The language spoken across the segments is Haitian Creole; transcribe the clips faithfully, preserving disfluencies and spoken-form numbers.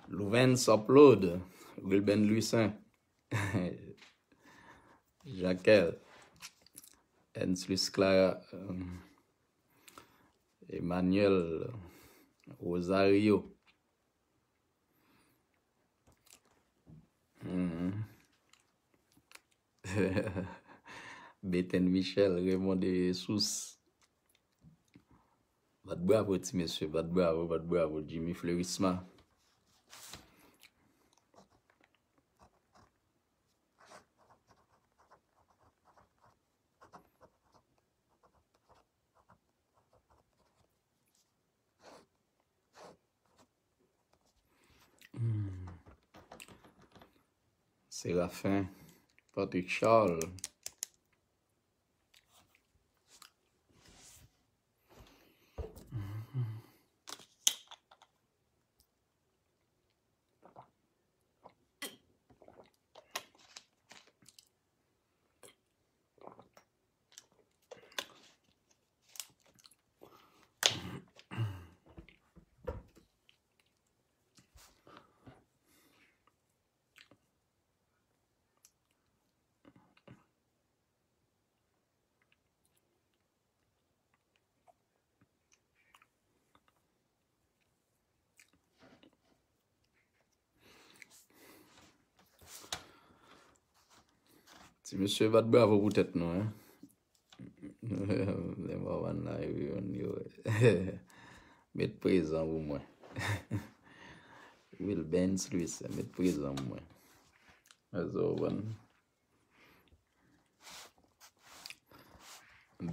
Louvens Upload, Wilben Louissaint, Jaquel, Ernst Luis Clara, euh, Emmanuel, Rosario. Mhm. Beten Michel, Raymond de Jesus. Bat bravo, ti mesye, bat bravo, bat bravo, Jimmy Fleurisma. Hmm. Séraphin, Patrick Charles. Ti mesye bat bravo pou tèt nou, hein. Lè m pa wè nan yo, yo. Met prezan pou mwen. Wilbens Louis, met prezan pou mwen. Mèt sa w konprann.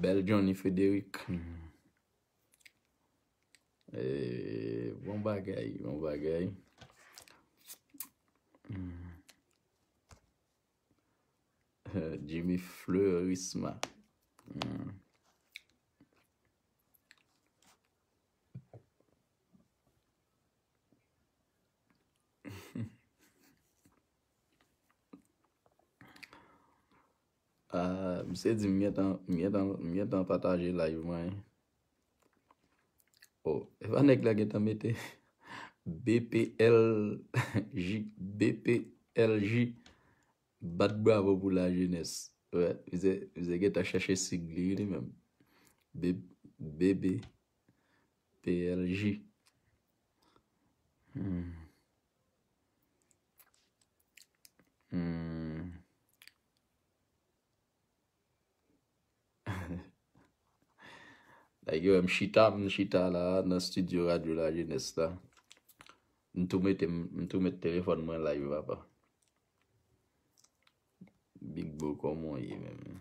Bèl Johnny Frédéric. Eh, bon bagay, bon bagay. Jimmy Fleurisma. Hmm. Ah, misye di m gentan, m gentan, m gentan pataje live mwen. Oh, e pa nèg la gentan mete B P L J, B P L J, bat bravo pou lajenès. Wè, misye, misye gentan chèche sig li, li menm. B-, B B P L J. Hmm. Hmm. Nèg yo wè m chita, m chita la nan estidyo Radyo Lajenès la. M tou mete, m tou met telefòn mwen live, papa. Big Bo, kòman w ye menm?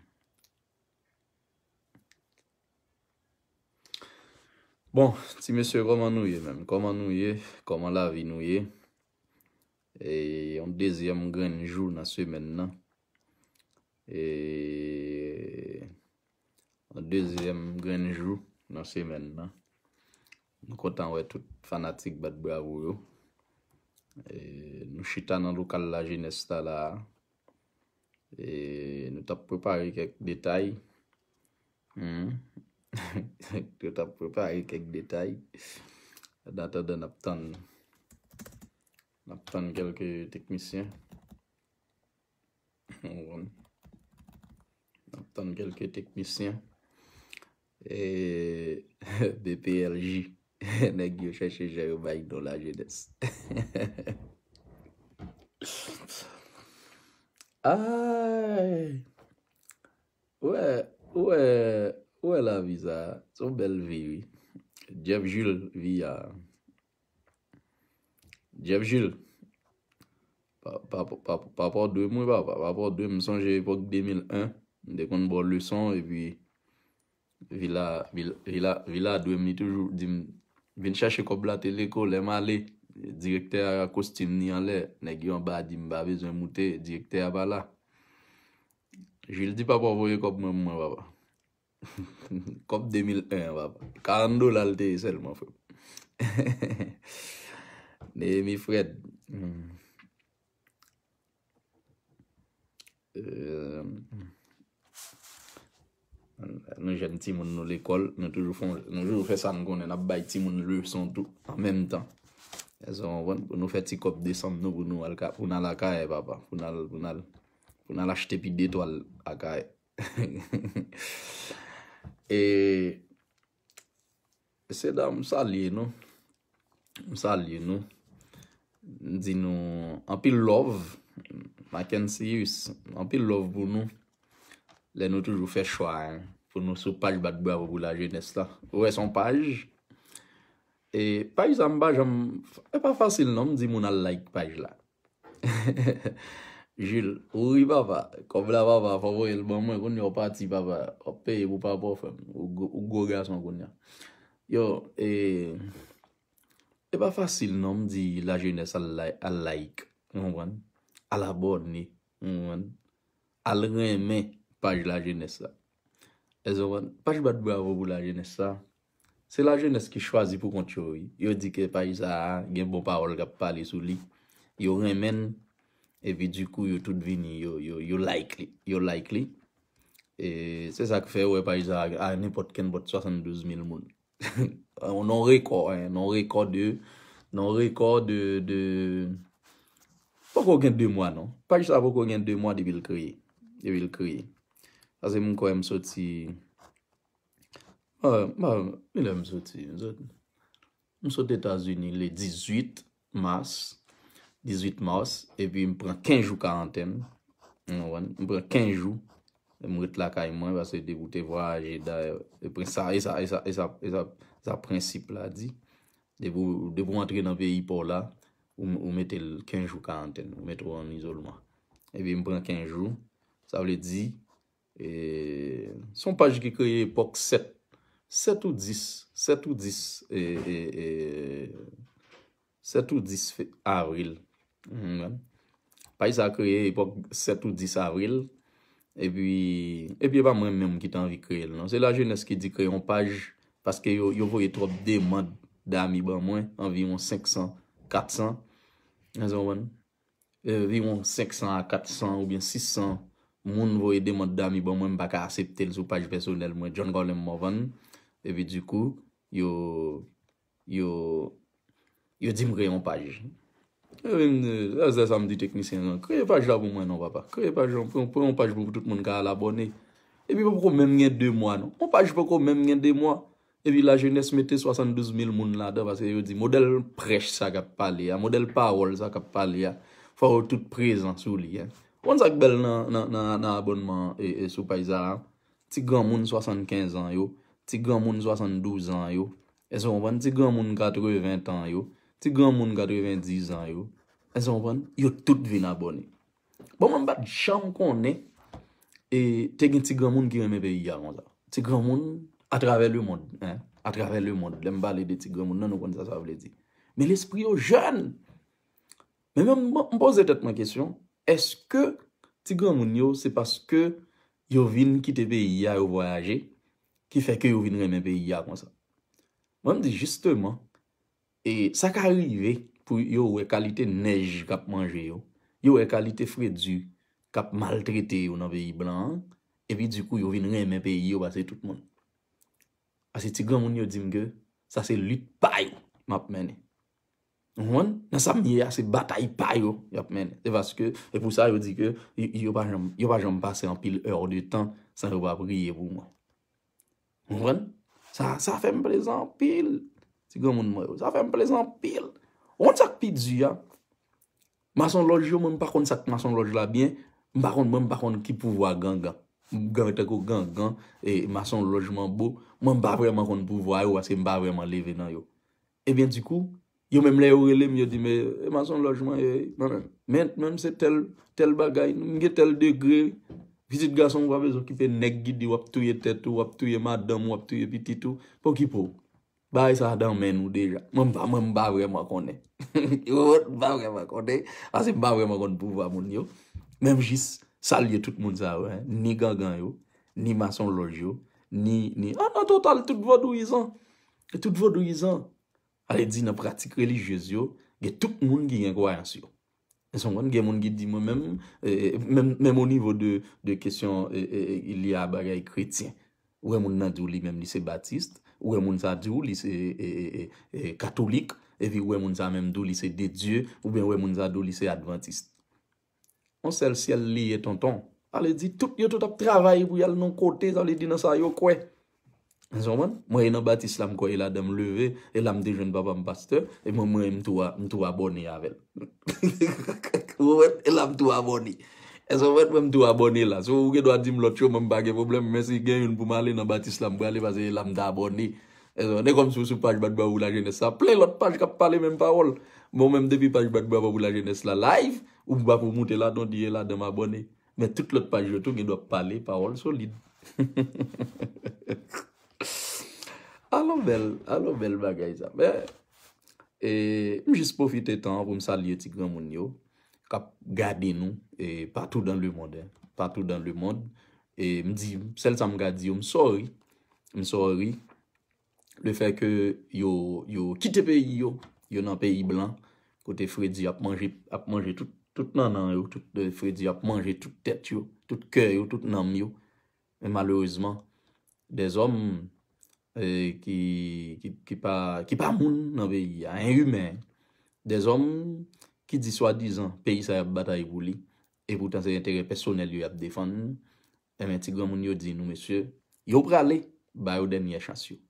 Bon, ti mesye, kòman nou ye menm? Kòman nou ye? Kòman lavi nou ye? E yon dezyèm grenn jou nan semèn nan. E yon dezyèm grenn jou nan semèn nan. Nou kontan wè tout fanatik Bat Bravo yo. E nou chita nan lokal Lajenès la la a. E nou t ap prepare kèk detay. Hmm. Nou t ap prepare kèk detay. An atandan, n ap tann, n ap tann kèlke teknisyen. N ap tann kèlke teknisyen. E B P L J. Nèg yo chèche jan yo bay non Lajenès. Ay! Ou wè, ou wè, ou wè lavi sa, se yon bèl vi, wi. Jeff Jules, vi a. Jeff Jules. Pa, pa, pa, papa w dwe m, wi, papa. Papa w dwe m. M sonje epòk de mil en, m te konn ba w leson, epi Vila, Vila, Vila, Vila dwe m, li toujou di m, vin chache kòb la, Teleko, lè m ale, direktè a kostim ni anlè, nèg yo anba a di m pa bezwen moute, direktè a pa la. Jules di papa w voye kòb mwen pou mwen, papa. Kòb de mil en an, papa. Karant dola l te ye sèlman, frè m. Néhémie Fred. Hmm. Euh, nou jwenn timoun nou lekòl, nou toujou fè, nou toujou fè sa n konnen, n ap bay timoun leson tou, an menm tan. Èske w konprann? Pou nou fè ti kòb desanm nou, pou nou al ka, pou n al lakay papa, pou n al, pou n al, pou n al achte pi de twal lakay. E, mesye dam, m salye nou. M salye nou. M di nou anpil love. Mackensius, anpil love pou nou. Lè nou toujou fè chwa, hein, pou nou sou paj bat bravo pou lajenès la. Ou wè, se yon paj. E paj sa, m pa janm, e pa fasil non, m di moun al like paj la. Jules, ou ri papa. Kòb la papa, fò voye l ban mwen, kounye a w pati papa. W ap peye pou papa w, frè m. Ou gwo, ou gwo gason kounye a. Yo, e, e pa fasil non, m di lajenès al, li- al like, ou konprann? Al abòne, ou konprann? Al renmen paj lajenès la. Èske w konprann? Paj bat bravo pou lajenès sa. Se lajenès ki chwazi pou kont yo, wi. Yo di ke paj sa a gen bon pawòl k ap pale sou li. Yo renmen l, epi dikou, yo tout vini, yo, yo, yo like li. Yo like li. E se sa k fè, ou wè, paj sa a, a nenpòt kenpòt swasanndouz mil moun. Non rekò, hein, non rekò de, non rekò de, de, poko gen de mwa, non. Paj sa poko gen de mwa depi l kreye. Depi l kreye. Paske m kwè m soti, ah, m pa, kilè m soti, m sot, m sot Etazini le dizuit mas, dizuit mas, epi m pran kenz jou karantèn. Ou konprann? M pran kenz jou. M ret lakay mwen, paske depi w te vwayaje, dayè, e pran sa, e sa, e sa, e sa, e sa, sa prensip la di. Depi w, depi w antre nan peyi pa w la, ou, ou mete l kenz jou karantèn, ou mete w an izolman. Epi m pran kenz jou, sa vle di, e, se yon paj ki kreye epòk sèt, sèt ou dis, sèt ou dis, e, e, e, sèt ou dis fe- avril. Mhm. Paj sa kreye epòk sèt ou dis avril. Epi, epi e pa mwen menm ki te anvi kreye l, non. Se lajenès ki di kreye yon paj, paske yo, yo voye twòp demann dami ban mwen, anviwon senk san, kat san. Èske w konprann? Enviwon senk san a kat san oubyen sis san moun voye demann dami ban mwen, m pa ka aksepte l sou paj pèsonèl mwen, John Colem Morvan. Epi dikou, yo, yo, yo di m kreye yon paj. Epi m di, se sa m di teknisyen an, kreye paj la pou mwen non, papa. Kreye paj la, pran, pran yon paj pou tout moun ka al abòne. Epi poko menm gen de mwa, non. Yon paj poko menm gen de mwa. Epi lajenès mete swasanndouz mil moun ladan, paske yo di modèl prèch sa k ap pale a, modèl pawòl sa k ap pale a, fò yo tout prezan sou li, en. Ou konn sa k bèl nan, nan, nan, nan abònman, e, e, sou paj sa a? Ti granmoun swasannkenz an yo, ti granmoun swasanndouz an yo, èske w konprann? Ti granmoun katreven tan yo, ti granmoun katrevendis an yo, èske w konprann? Yo tout vin abòne. Bon, mwen m pa t janm konnen, e, te gen ti granmoun ki renmen peyi a konsa. Ti granmoun atravè lemonn, en, atravè lemonn. Lè m pale de ti granmoun nan, nou konn sa sa vle di. Men lespri yo jèn. Men mwen, m, m poze tèt mwen kesyon, èske ti granmoun yo, se paske yo vin kite peyi a, yo vwayaje, ki fè ke yo vin renmen peyi a konsa? Mwen, m di jisteman, e sa ka rive pou yo wè kalite nèj k ap manje yo, yo wè kalite fredi k ap maltrete yo nan peyi blan an, epi dikou yo vin renmen peyi yo pase tout moun. Paske ti granmoun yo di m ke sa se lit pa yo m ap mennen. Ou konprann? Nan sa m ye a, se batay pa yo y ap mennen. Se paske, se pou sa yo di ke y- yo pa janm, yo pa janm pase anpil è de tan san yo pa priye pou mwen. Ou konprann? Sa, sa fè m plezi anpil. Ti granmoun mwen yo, sa fè m plezi anpil. Ou konn sa k pi di a? Masonlòj yo, mwen m pa konn sa k masonlòj la byen. M pa konn, mwen m pa konn ki pouvwa gangan. Gangan tankou gangan, e masonlòj manbo, mwen m pa vrèman konn pouvwa yo paske m pa vrèman leve nan yo. Ebyen, dikou, yo menm lè yo rele m, yo di m, e, e masonlòj mwen ye, mwen menm. Men, men m se tèl, tèl bagay, m gen tèl degre. Pitit gason m pa bezwen okipe nèg ki di w ap touye tèt ou, w ap touye madanm ou, w ap touye pitit ou. Pa okipe w. Bagay sa a nan men nou deja. Mwen, m pa, mwen, m pa vrèman konnen. Yo, m pa vrèman konnen. Paske m pa vrèman konn pouvwa moun yo. Men m jis salye tout moun sa yo, en. Ni gangan yo, ni masonlòj yo, ni, ni, an, an total, tout vodouyizan. Tout vodouyizan. Ale di nan pratik relijyez yo, gen tout moun ki gen kwayans yo. Èske w konprann? Gen moun ki di mwen menm, e, e, menm, menm o nivo de, de kesyon, e, e, e, li a bagay kretyen. Ou wè moun nan di w li menm li se batis, ou wè moun sa di w li se e, e, e, e, katolik, epi ou wè moun sa menm di w li se de Dye, oubyen ou wè moun sa di w li se advantis. Yon sèl syèl li ye, tonton. Sa vle di, tout, yo tout ap travay pou y al nan kote, sa vle di nan sa yo kwè. Èske w konprann? Mwen, e nan batis la, m kwè, e ladan m leve, e la m te jwenn papa m pastè, e mwen, mwen, m tou, a- m tou abòne avè l. Ou konprann? E la m tou abòne. Èske w konprann? Mwen, m tou abòne la. So, ou gen dwa di m lòt yo, mwen, m pa gen pwoblèm, men si gen youn pou m ale nan batis la, m prale, paske e la m te abòne. Èske w konprann? E kòmsi w sou paj Bat Bravo pou Lajenès la, plen lòt paj k ap pale menm pawòl. Bon, menm depi paj Bat Bravo pou Lajenès la live, ou pa pou moute ladan, di e ladan m abòne. Men tout lòt paj yo tou gen dwa pale pawòl solid. Alò bèl, alò bèl bagay sa. Men, e, m jis pwofite tan an pou m salye ti granmoun yo k ap gade nou, e, partout dans le monde, hein. Partout dans le monde. E m di, sèl sa m ka di yo, m sorry. M sorry. Le fè ke yo, yo kite peyi yo, yo nan peyi blan, kote fredi ap manje, ap manje tout, tout nannan yo, tout, eh, fredi ap manje tout tèt yo, tout kè yo, tout nanm yo. Men malerezman, dèzòm, eh, ki, ki, ki pa, ki pa moun nan peyi a, en imen, dèzòm ki di swadizan peyi sa y ap batay pou li, e poutan se enterè pèsonèl yo y ap defann, enben, ti granmoun yo di nou, mesye, yo prale ba yo dènyè chans yo.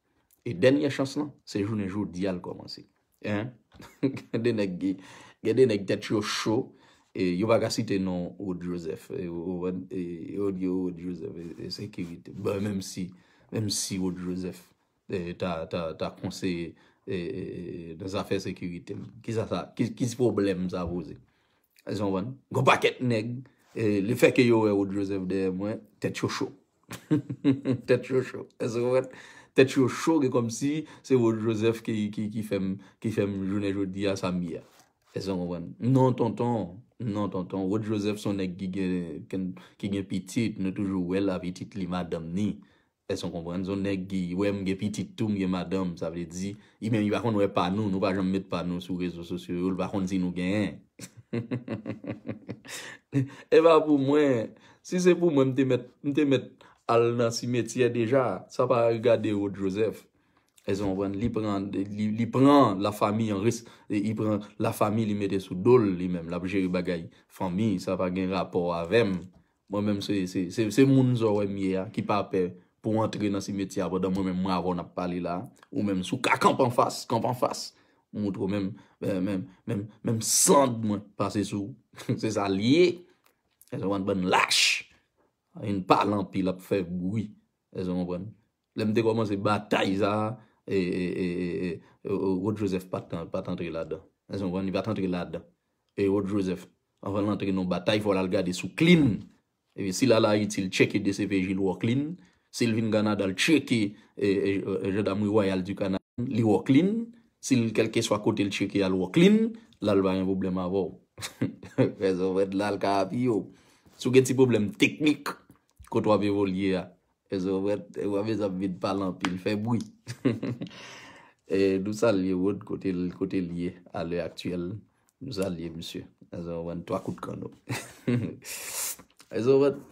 E dènyè chans lan, se jounen jodi a l kòmanse. Hein? Gen de nèg ki, gen de nèg tèt yo cho, e yo pa ka site non Rod Joseph. E, ou, ou, e, yo di Rod Joseph, e, e sekirite. Bon, menm si, menm si Rod Joseph, e, ta, ta, ta konseye, e, e, e, nan zafè sekirite, kisa sa, ki, ki pwoblèm sa poze? Èske w konprann? Gon pakèt nèg, e, le fè ke yo wè Rod Joseph dèyè mwen, tèt yo cho. Tèt yo cho. Èske w konprann? Tèt yo cho, gen kòmsi se Rod Joseph ki, ki, ki fè m, ki fè m jounen jodi a sa m ye a. Èske w konprann? Non, tonton. Non, tonton. Rod Joseph se yon nèg ki gen, ki, ki gen pitit, nou toujou wè l a pitit li, madanm ni. Èske w konprann? Se yon nèg ki, wè, m gen pitit tou, m gen madanm, sa vle di, li menm, li pa konn wè pa nou, nou pa janm met pa nou sou rezo sosyo yo, li pa konn si nou genyen. E pa pou mwen, si se pou mwen, m te mèt, m te mèt al nan simetyè deja, sa pa regade Rod Joseph. Èske w konprann? Li pran, li, li pran lafami an res, li pran lafami, li mete sou do l, li menm, l ap jere bagay fanmi, sa pa gen rapò avè m. Mwen menm se, se, se, se moun sa w wè m ye a, ki pa pè pou antre nan simetyè a pandan mwen menm mwen avè w n ap pale la. Ou menm si w ka kanpe anfas, kanpe anfas. M montre w menm, menm, menm, menm, menm sand mwen pase sou w. Se sa l ye. Èske w konprann? Bann lach. Vin pale anpil, ap fè bri. Èske w konprann? Lè m te kòmanse batay sa a, e, e, e, e, e, e, Rod Joseph pa t, pa t antre ladan. Èske w konprann? Li pa t antre ladan. E Rod Joseph, anvan l antre nan batay, fò l al gade si w clean. Epi si l al Ayiti, l tcheke D C P J, l wè w clean. Si l vin Kanada, l tcheke, e, e, e, Gendarmerie Royale du Canada, li wè w clean. Si l kèlkeswa kote l tcheke a, l wè w clean, la l pa gen pwoblèm avè w. Èske w konprann? La l ka apiye w. Si w gen ti pwoblèm teknik, kote w ap evolye a, Èske w konprann? W ap bezwen ap vin pale anpil, fè bri. E, nou salye Rod kote l, kote l ye a lè aktyèl. Nou salye misye. Èske w konprann? Twa kout kanno. Èske w konprann?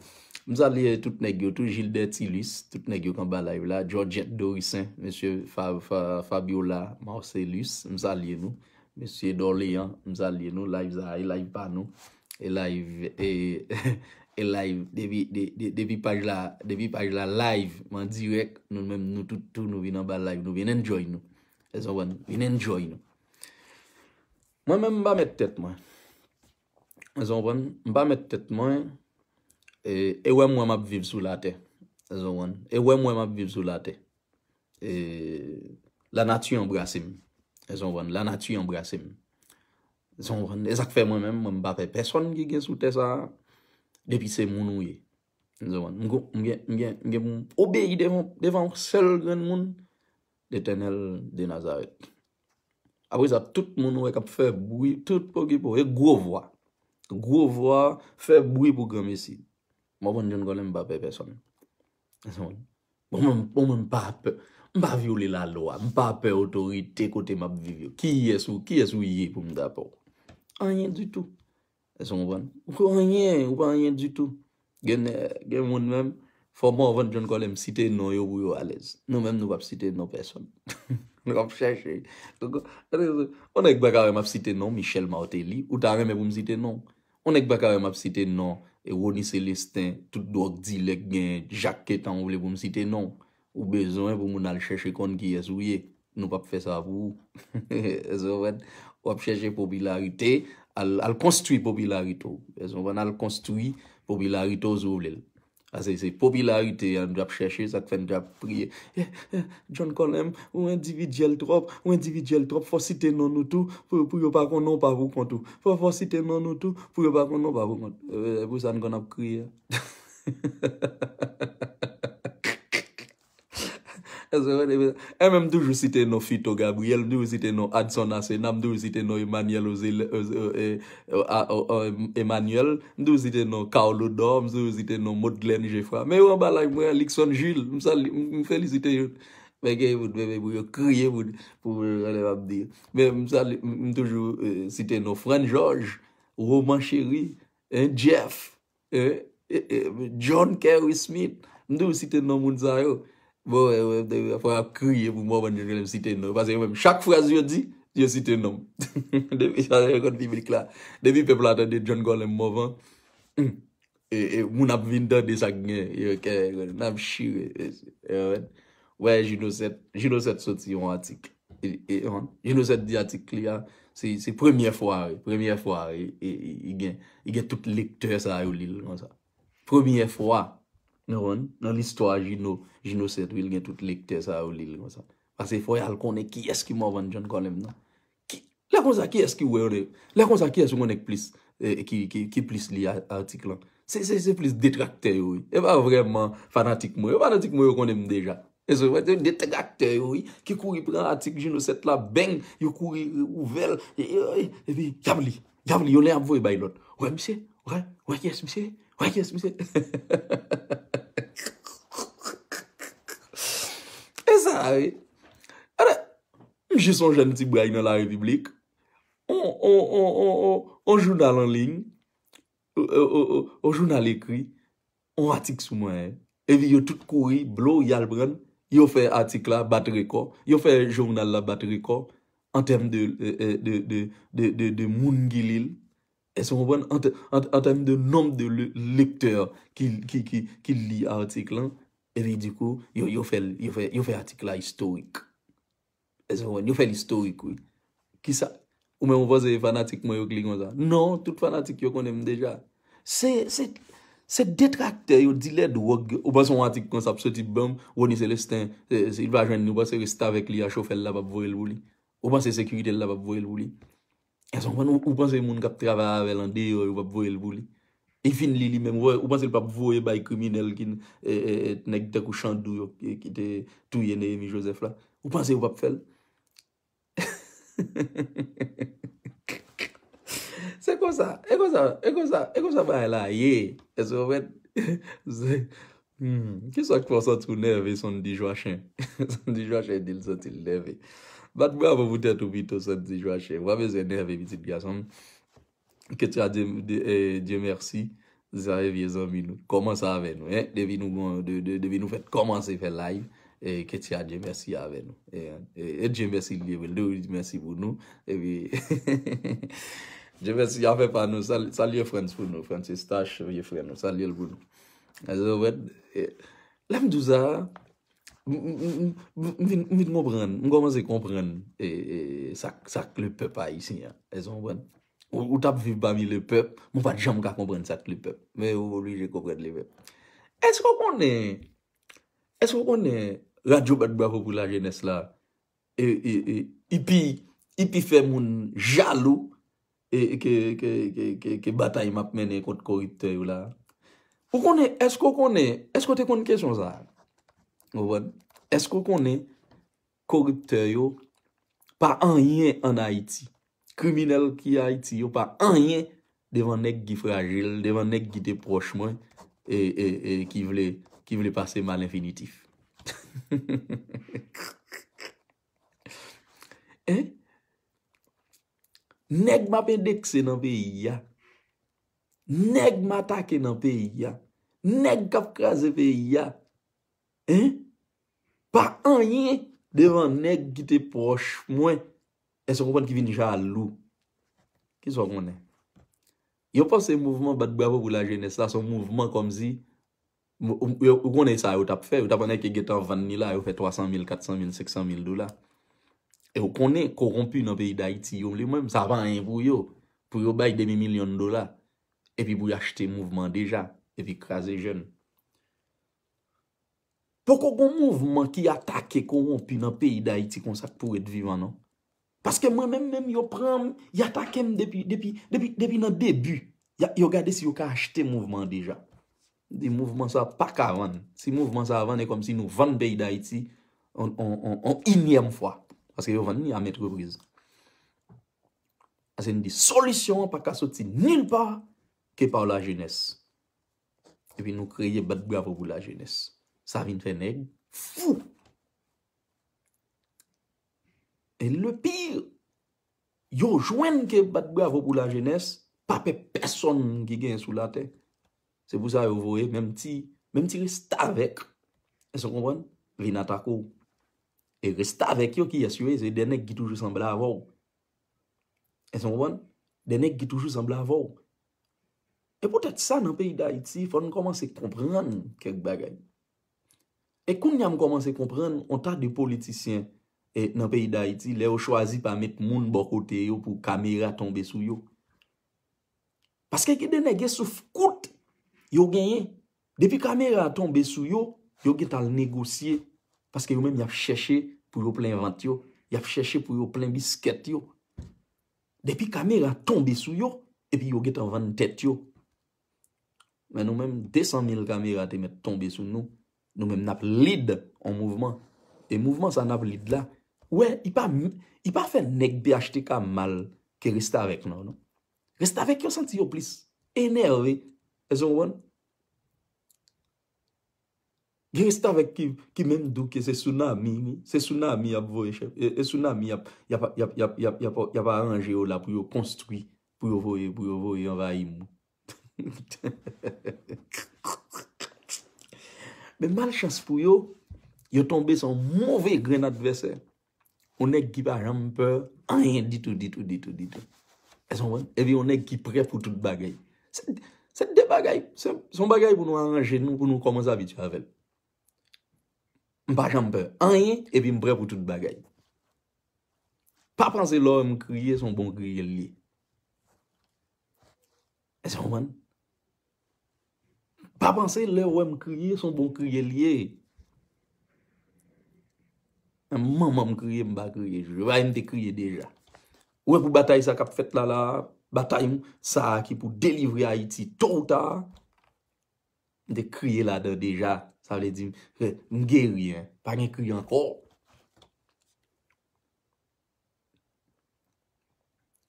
M salye tout nèg yo, tou Gilbert Tilus, tout nèg yo k anba live la, Georgette Dorissaint, mesye Fa, Fa, Fabiola Marcellus, m salye nou. Mesye Dorlean, m salye nou, live sa, e live pa nou. E live, e, e live, depi, de, de, depi paj la, depi paj la live, an dirèk, nou menm, nou tout tou, nou vin anba live, nou vin enjoy nou. Èske w konprann? Vin enjoy nou. Mwen menm, m pa mèt tèt mwen. Èske w konprann? M pa mèt tèt mwen, e, e wè mwen m ap viv sou latè. Èske w konprann? E wè mwen m ap viv sou latè. E, lanati anbrase m. Èske w konprann? Lanati anbrase m. Èske w konprann? E sa k fè mwen menm, mwen m pa pè pèsonn ki gen sou tè sa a, depi se moun ou ye. Èske w konprann? M gon, m gen, m gen, m gen pou m obeyi devan, devan yon sèl grenn moun, Letènèl de Nazarèt. Apre sa, tout moun ou wè k ap fè bri, tout pokipo, e gwo vwa. Gwo vwa, fè bri pou granmesi. Mwen konn John Colin, m pa pè pèsonn. Bon, mwen, bon, mwen, m pa pè, m pa vyole lalwa, m pa pè otorite kote m ap viv yo. Kiyès ou, kiyès ou ye pou m ta pè w? Anyen ditou. Èske w konprann? Ou pa anyen, ou pa anyen ditou. Gen, gen moun menm, Fò Morvan John Colem site non yo pou yo alèz. Nou menm nou p ap site non pèsonn. Nou ap chèche. Yon nèg pa ka wè m ap site non Michel Martelly, ou ta renmen pou m site non. Yon nèg pa ka wè m ap site non e Rony Célestin, tout dwòg dilè k gen, Jacques Quentin, ou vle pou m site non. Ou bezwen pou moun al chèche konn kiyès ou ye. Nou p ap fè sa pou ou. Èske w konprann? W ap chèche popilarite, al, al konstwi popilarite w. Èske w konprann? Al konstwi popilarite w si w vle l. Paske se popilarite a nou t ap chèche, sa k fè n t ap kriye. Eh, eh, John Colem, ou endividyèl twòp, ou endividyèl twòp, fò site non nou tou, pou, pou yo pa konnen w pa pou kont ou. Fò, fò site non nou tou, pou yo pa konnen w pa pou kont. E pou sa n konn ap kriye. Èske w konprann? E menm m toujou site non Fito Gabriel, m toujou site non Adson Asena, m toujou site non Emmanuel Ozele, Oze- e- e- a- o- o- Emmanuel, m toujou site non Carlo Dor, m toujou site non Modlène Geffrard. Men yo anba live mwen an, Luckson Jules, m sali, m m felisite yo. Men gen moun, men, men pou yo kriye pou, pou yo anlè m ap di. Men m sali, m m toujou eh, site non Frantz Georges, Roman Chéry, eh, Jeff, eh, eh, eh, John Kerry Smith. M toujou site non moun sa yo. Bon, eh, eh, eh, fò y ap kriye pou Morvan John Colem site non yo. Paske yo menm, chak fraz yo di, yo site non m. Depi sa yo konn piblik la. Depi pèp la tande John Colem Morvan, hmm, e, e, moun ap vin tande sa k gen. Yo kè, n ap chire. E, e, wè, Jinosèt, Jinosèt soti yon atik. E, e, yon, Jinosèt di atik li a, se, se premyè fwa, wi, premyè fwa, e, e, e, i gen, i gen tout lektè sa yo li l konsa. Premyè fwa, nou konprann, nan listwa Jino, Jinosèt, wi, l gen tout lektè sa yo li l konsa. Paske fò y al konnen kiyès ki Morvan John Colem nan. Ki, lè konsa, kiyès ki wè yo de? Lè konsa, kiyès ou konnen ki plis, eh, ki, ki, ki plis li a- atik lan? Se, se, se plis detraktè yo, wi. E pa vrèman fanatik mwen. Yo fanatik mwen, yo konnen m deja. E se vre, se detraktè yo, wi, ki kouri pran atik Jinosèt la, beng, yo kouri ouvè l, e, e, e, epi y ap li, y ap li, yo lè y ap voye bay lòt. Wè misye, wè, wè kiyès misye, wè kiyès misye. E sa, wi. Alò, m jis yon jèn ti bray nan la repiblik. On, on, on, on, on, on jounal an liy, on, on, on, on jounal ekri, on atik sou mwen. Epi yo tout kouri, blow, y al pran l. Yo fè atik la bat rekò. Yo fè jounal la bat rekò an tèm de, eh, eh, de, de, de, de, de moun ki li l. Èske w konprann? An, tè- an, an tèm de nonb de le- lektè ki, ki, ki, ki li atik lan. Epi dikou, yo, yo fè, l- yo fè, yo fè atik la istorik. Èske w konprann? Yo fè l istorik, wi. Kisa? Ou menm ou panse fanatik mwen yo k li konsa? Non, tout fanatik yo konnen m deja. Se, se, se detraktè yo, dilè dwòg yo. Ou panse yon atik konsa ap soti banm, Rony Célestin, eh, si l pa jwenn li, ou panse restavèk li a, chofè l la p ap voye l pou li? Ou panse sekirite l la p ap voye l pou li? Èske w konprann? Ou, ou panse moun k ap travay avè l andeyò yo p ap voye l pou li? E fin li, li menm, ou, ou panse l p ap voye bay kriminèl ki, eh, eh, eh, nèg tankou Chandou yo ki, ki te touye Néhémie Joseph la? Ou panse yo p ap fè l? Se konsa, e konsa, e konsa, e konsa bagay la ye. Èske w konprann? Se- Hmm, kisa k fè w santi w nève, Sandy Joachim? Sandy Joachim di l santi l nève. Bat bravo pou tèt ou pito, Sandy Joachim. Ou pa bezwen nève, pitit gason m. Ketya Dieu, Dieu, eh, Dieu merci. Sa e vye zanmi nou. Kòmanse avè nou, en. Depi nou gon- de- de- depi nou fèt kòmanse fè live, eh, Ketya Dieu merci avè nou. Eh, eh, eh, Dieu merci li ye vre. Li di mèsi pou nou. Epi Dieu merci a fè pa nou. Sal- Salye Frantz pou nou. Frantz Eustache, vye frè nou. Salye l pou nou. Èske w konprann? Eh, lè m di w sa, m, m, m, m, m vin, m vin konprann, m kòmanse konprann, e, e, sa, sa k le pèp ayisyen an. Èske w konprann? Ou, ou t ap viv pami le pèp, men w pa t janm ka konprann sa k le pèp. Men ou oblije konprann le pèp. Èske w konnen, èske w konnen Radyo Bat Bravo pou Lajenès la, e, e, e, i pi, i pi fè moun jalou e, ke, ke, ke, ke, ke batay m ap mennen kont koriptè yo la. Ou konnen, èske w konnen, èske w te konn kesyon sa a? Ou konprann? Èske w konnen koriptè yo pa anyen ann Ayiti? Kriminèl ki Ayiti yo pa anyen devan nèg ki frajil, devan nèg ki te pwòch mwen, e, e, e ki vle, ki vle pase m a lenfinitif. Hein? Nèg m ap endekse nan peyi a, nèg m atake nan peyi a, Nèg k ap kraze peyi a, en, pa anyen devan nèg ki te pwòch mwen. Èske w konprann, ki vin jalou? Kisa w konnen? Yo panse mouvman Bat Bravo pou Lajenès la se yon mouvman kòmsi, ou, ou, ou konnen sa yo t ap fè, yo t ap annik gentan vann li la, yo fè twa san mil, kat san mil, senk san mil dola. E w konnen, kowonpi nan peyi Dayiti, yo, li menm, sa pa anyen pou yo. Pou yo bay demi milyon dola, epi pou y achte mouvman deja, epi kraze jèn. Poko gon mouvman ki atake kowonpi nan peyi Dayiti konsa k pou ret vivan, non. Paske mwen menm, menm yo pran m, y atake m depi, depi, depi, depi nan debi. Ya, yo gade si yo ka achte mouvman an deja. M di mouvman sa pa ka vann. Si mouvman sa vann, e kòmsi nou vann peyi Dayiti on, on, on, on inyèm fwa. Paske yo vann li a maintes reprises. Paske m di solisyon an pa ka soti nil pa ke pa lajenès. Epi nou kreye Bat Bravo pou Lajenès. Sa vin fè nèg fou. E le pire, yo jwenn ke Bat Bravo pou Lajenès pa pè pèsonn ki genyen sou latè. Se pou sa yo voye menm ti, menm ti restavèk, èske w konprann, vin atake w. E restavèk yo, kiyès yo ye? Se de nèg ki toujou sanble avè w. Èske w konprann? De nèg ki toujou sanble avè w. E poutèt sa, nan peyi Dayiti, fò n kòmanse konprann kèk bagay. E kounye a m kòmanse konprann yon ta de politisyen, e, nan peyi Dayiti, lè yo chwazi pa met moun bò kote yo pou kamera tonbe sou yo. Paske gen de nèg e souf kout yo genyen. Depi kamera a tonbe sou yo, yo gentan al negosye. Paske yo menm y ap chèche pou yo plen vant yo. Y ap chèche pou yo plen biskèt yo. Depi kamera tonbe sou yo, epi yo gentan vann tèt yo. Men nou menm, de san mil kamera te mèt tonbe sou nou. Nou menm, n ap lid yon mouvman. E mouvman sa n ap lid la, wè, li pa, li pa fè nèg P H T K mal ke restavèk, non, non. Restavèk yo santi yo plis enève. Èske w konprann? Gen restavèk ki, ki menm di w ke se tsunami, wi. Se tsunami y ap voye chèf. E, e tsunami y ap, y ap, y ap, y ap, y ap, y ap, y ap aranje yo la pou yo konstwi, pou yo voye, pou yo voye anvayi moun. Men malchans pou yo, yo tonbe sou yon move grenn advèsè. Yon nèg ki pa janm pè anyen ditou, ditou, ditou, ditou. Èske w konprann? Epi yon nèg ki prè pou tout bagay. Se, se de bagay, se, se yon bagay pou nou aranje nou, pou nou kòmanse abitye avè l. M pa janm pè anyen, epi m prè pou tout bagay. Pa panse lè w wè m kriye, se yon bon kriye l ye. Èske w konprann? Pa panse lè w wè m kriye, se yon bon kriye l ye. Manman m kriye, m pa kriye. Jeway, m te kriye deja. Ou wè pou batay sa k ap fèt la, la, batay m, sa a ki pou delivre Ayiti to ou ta, m te kriye ladan deja. Sa vle di, m geri, en. Pa gen kri ankò.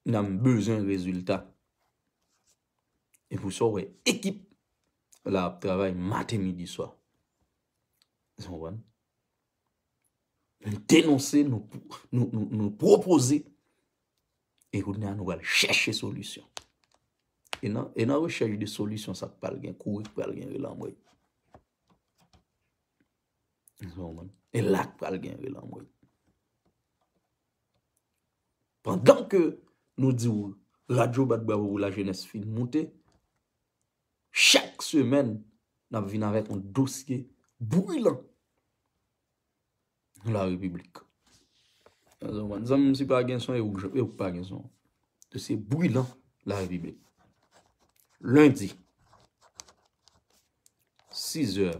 N a bezwen rezilta. E pou sa, w wè ekip la ap travay maten, midi, swa. Ou konprann? Nou denonse, nou, nou, nou, nou pwopoze. E kounye a, nou pral chèche solisyon. E nan, e nan rechèch de solisyon, sa k pral gen kouri, k pral gen relanmwey. Ou konprann? E la k pral gen relanmwey. Pandan ke nou di w Radyo Bat Bravo pou Lajenès fin moute, chak semèn, n ap vin avèk yon dosye brilan nan la repiblik. Zanmi, si pa gen son, e ou k pa gen son. Dosye brilan la repiblik. Lendi, sizè,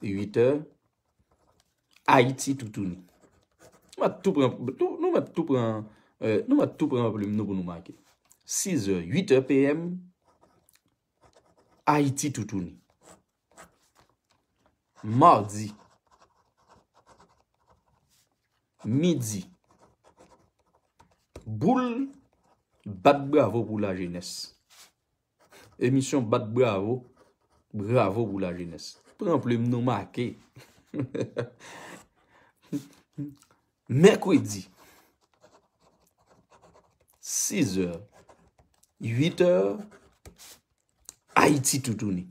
uitè, Ayiti toutouni. Nou mèt tou pran, tou, nou mèt tou pran, eh, nou mèt tou pran plim nou pou nou make. Sizè, uitè P M, Ayiti toutouni. Madi, midi, boul, Bat Bravo pou Lajenès. Emisyon Bat Bravo, Bravo pou Lajenès. Pran plim nou make. Mèkredi, sizè, uitè, Ayiti toutouni.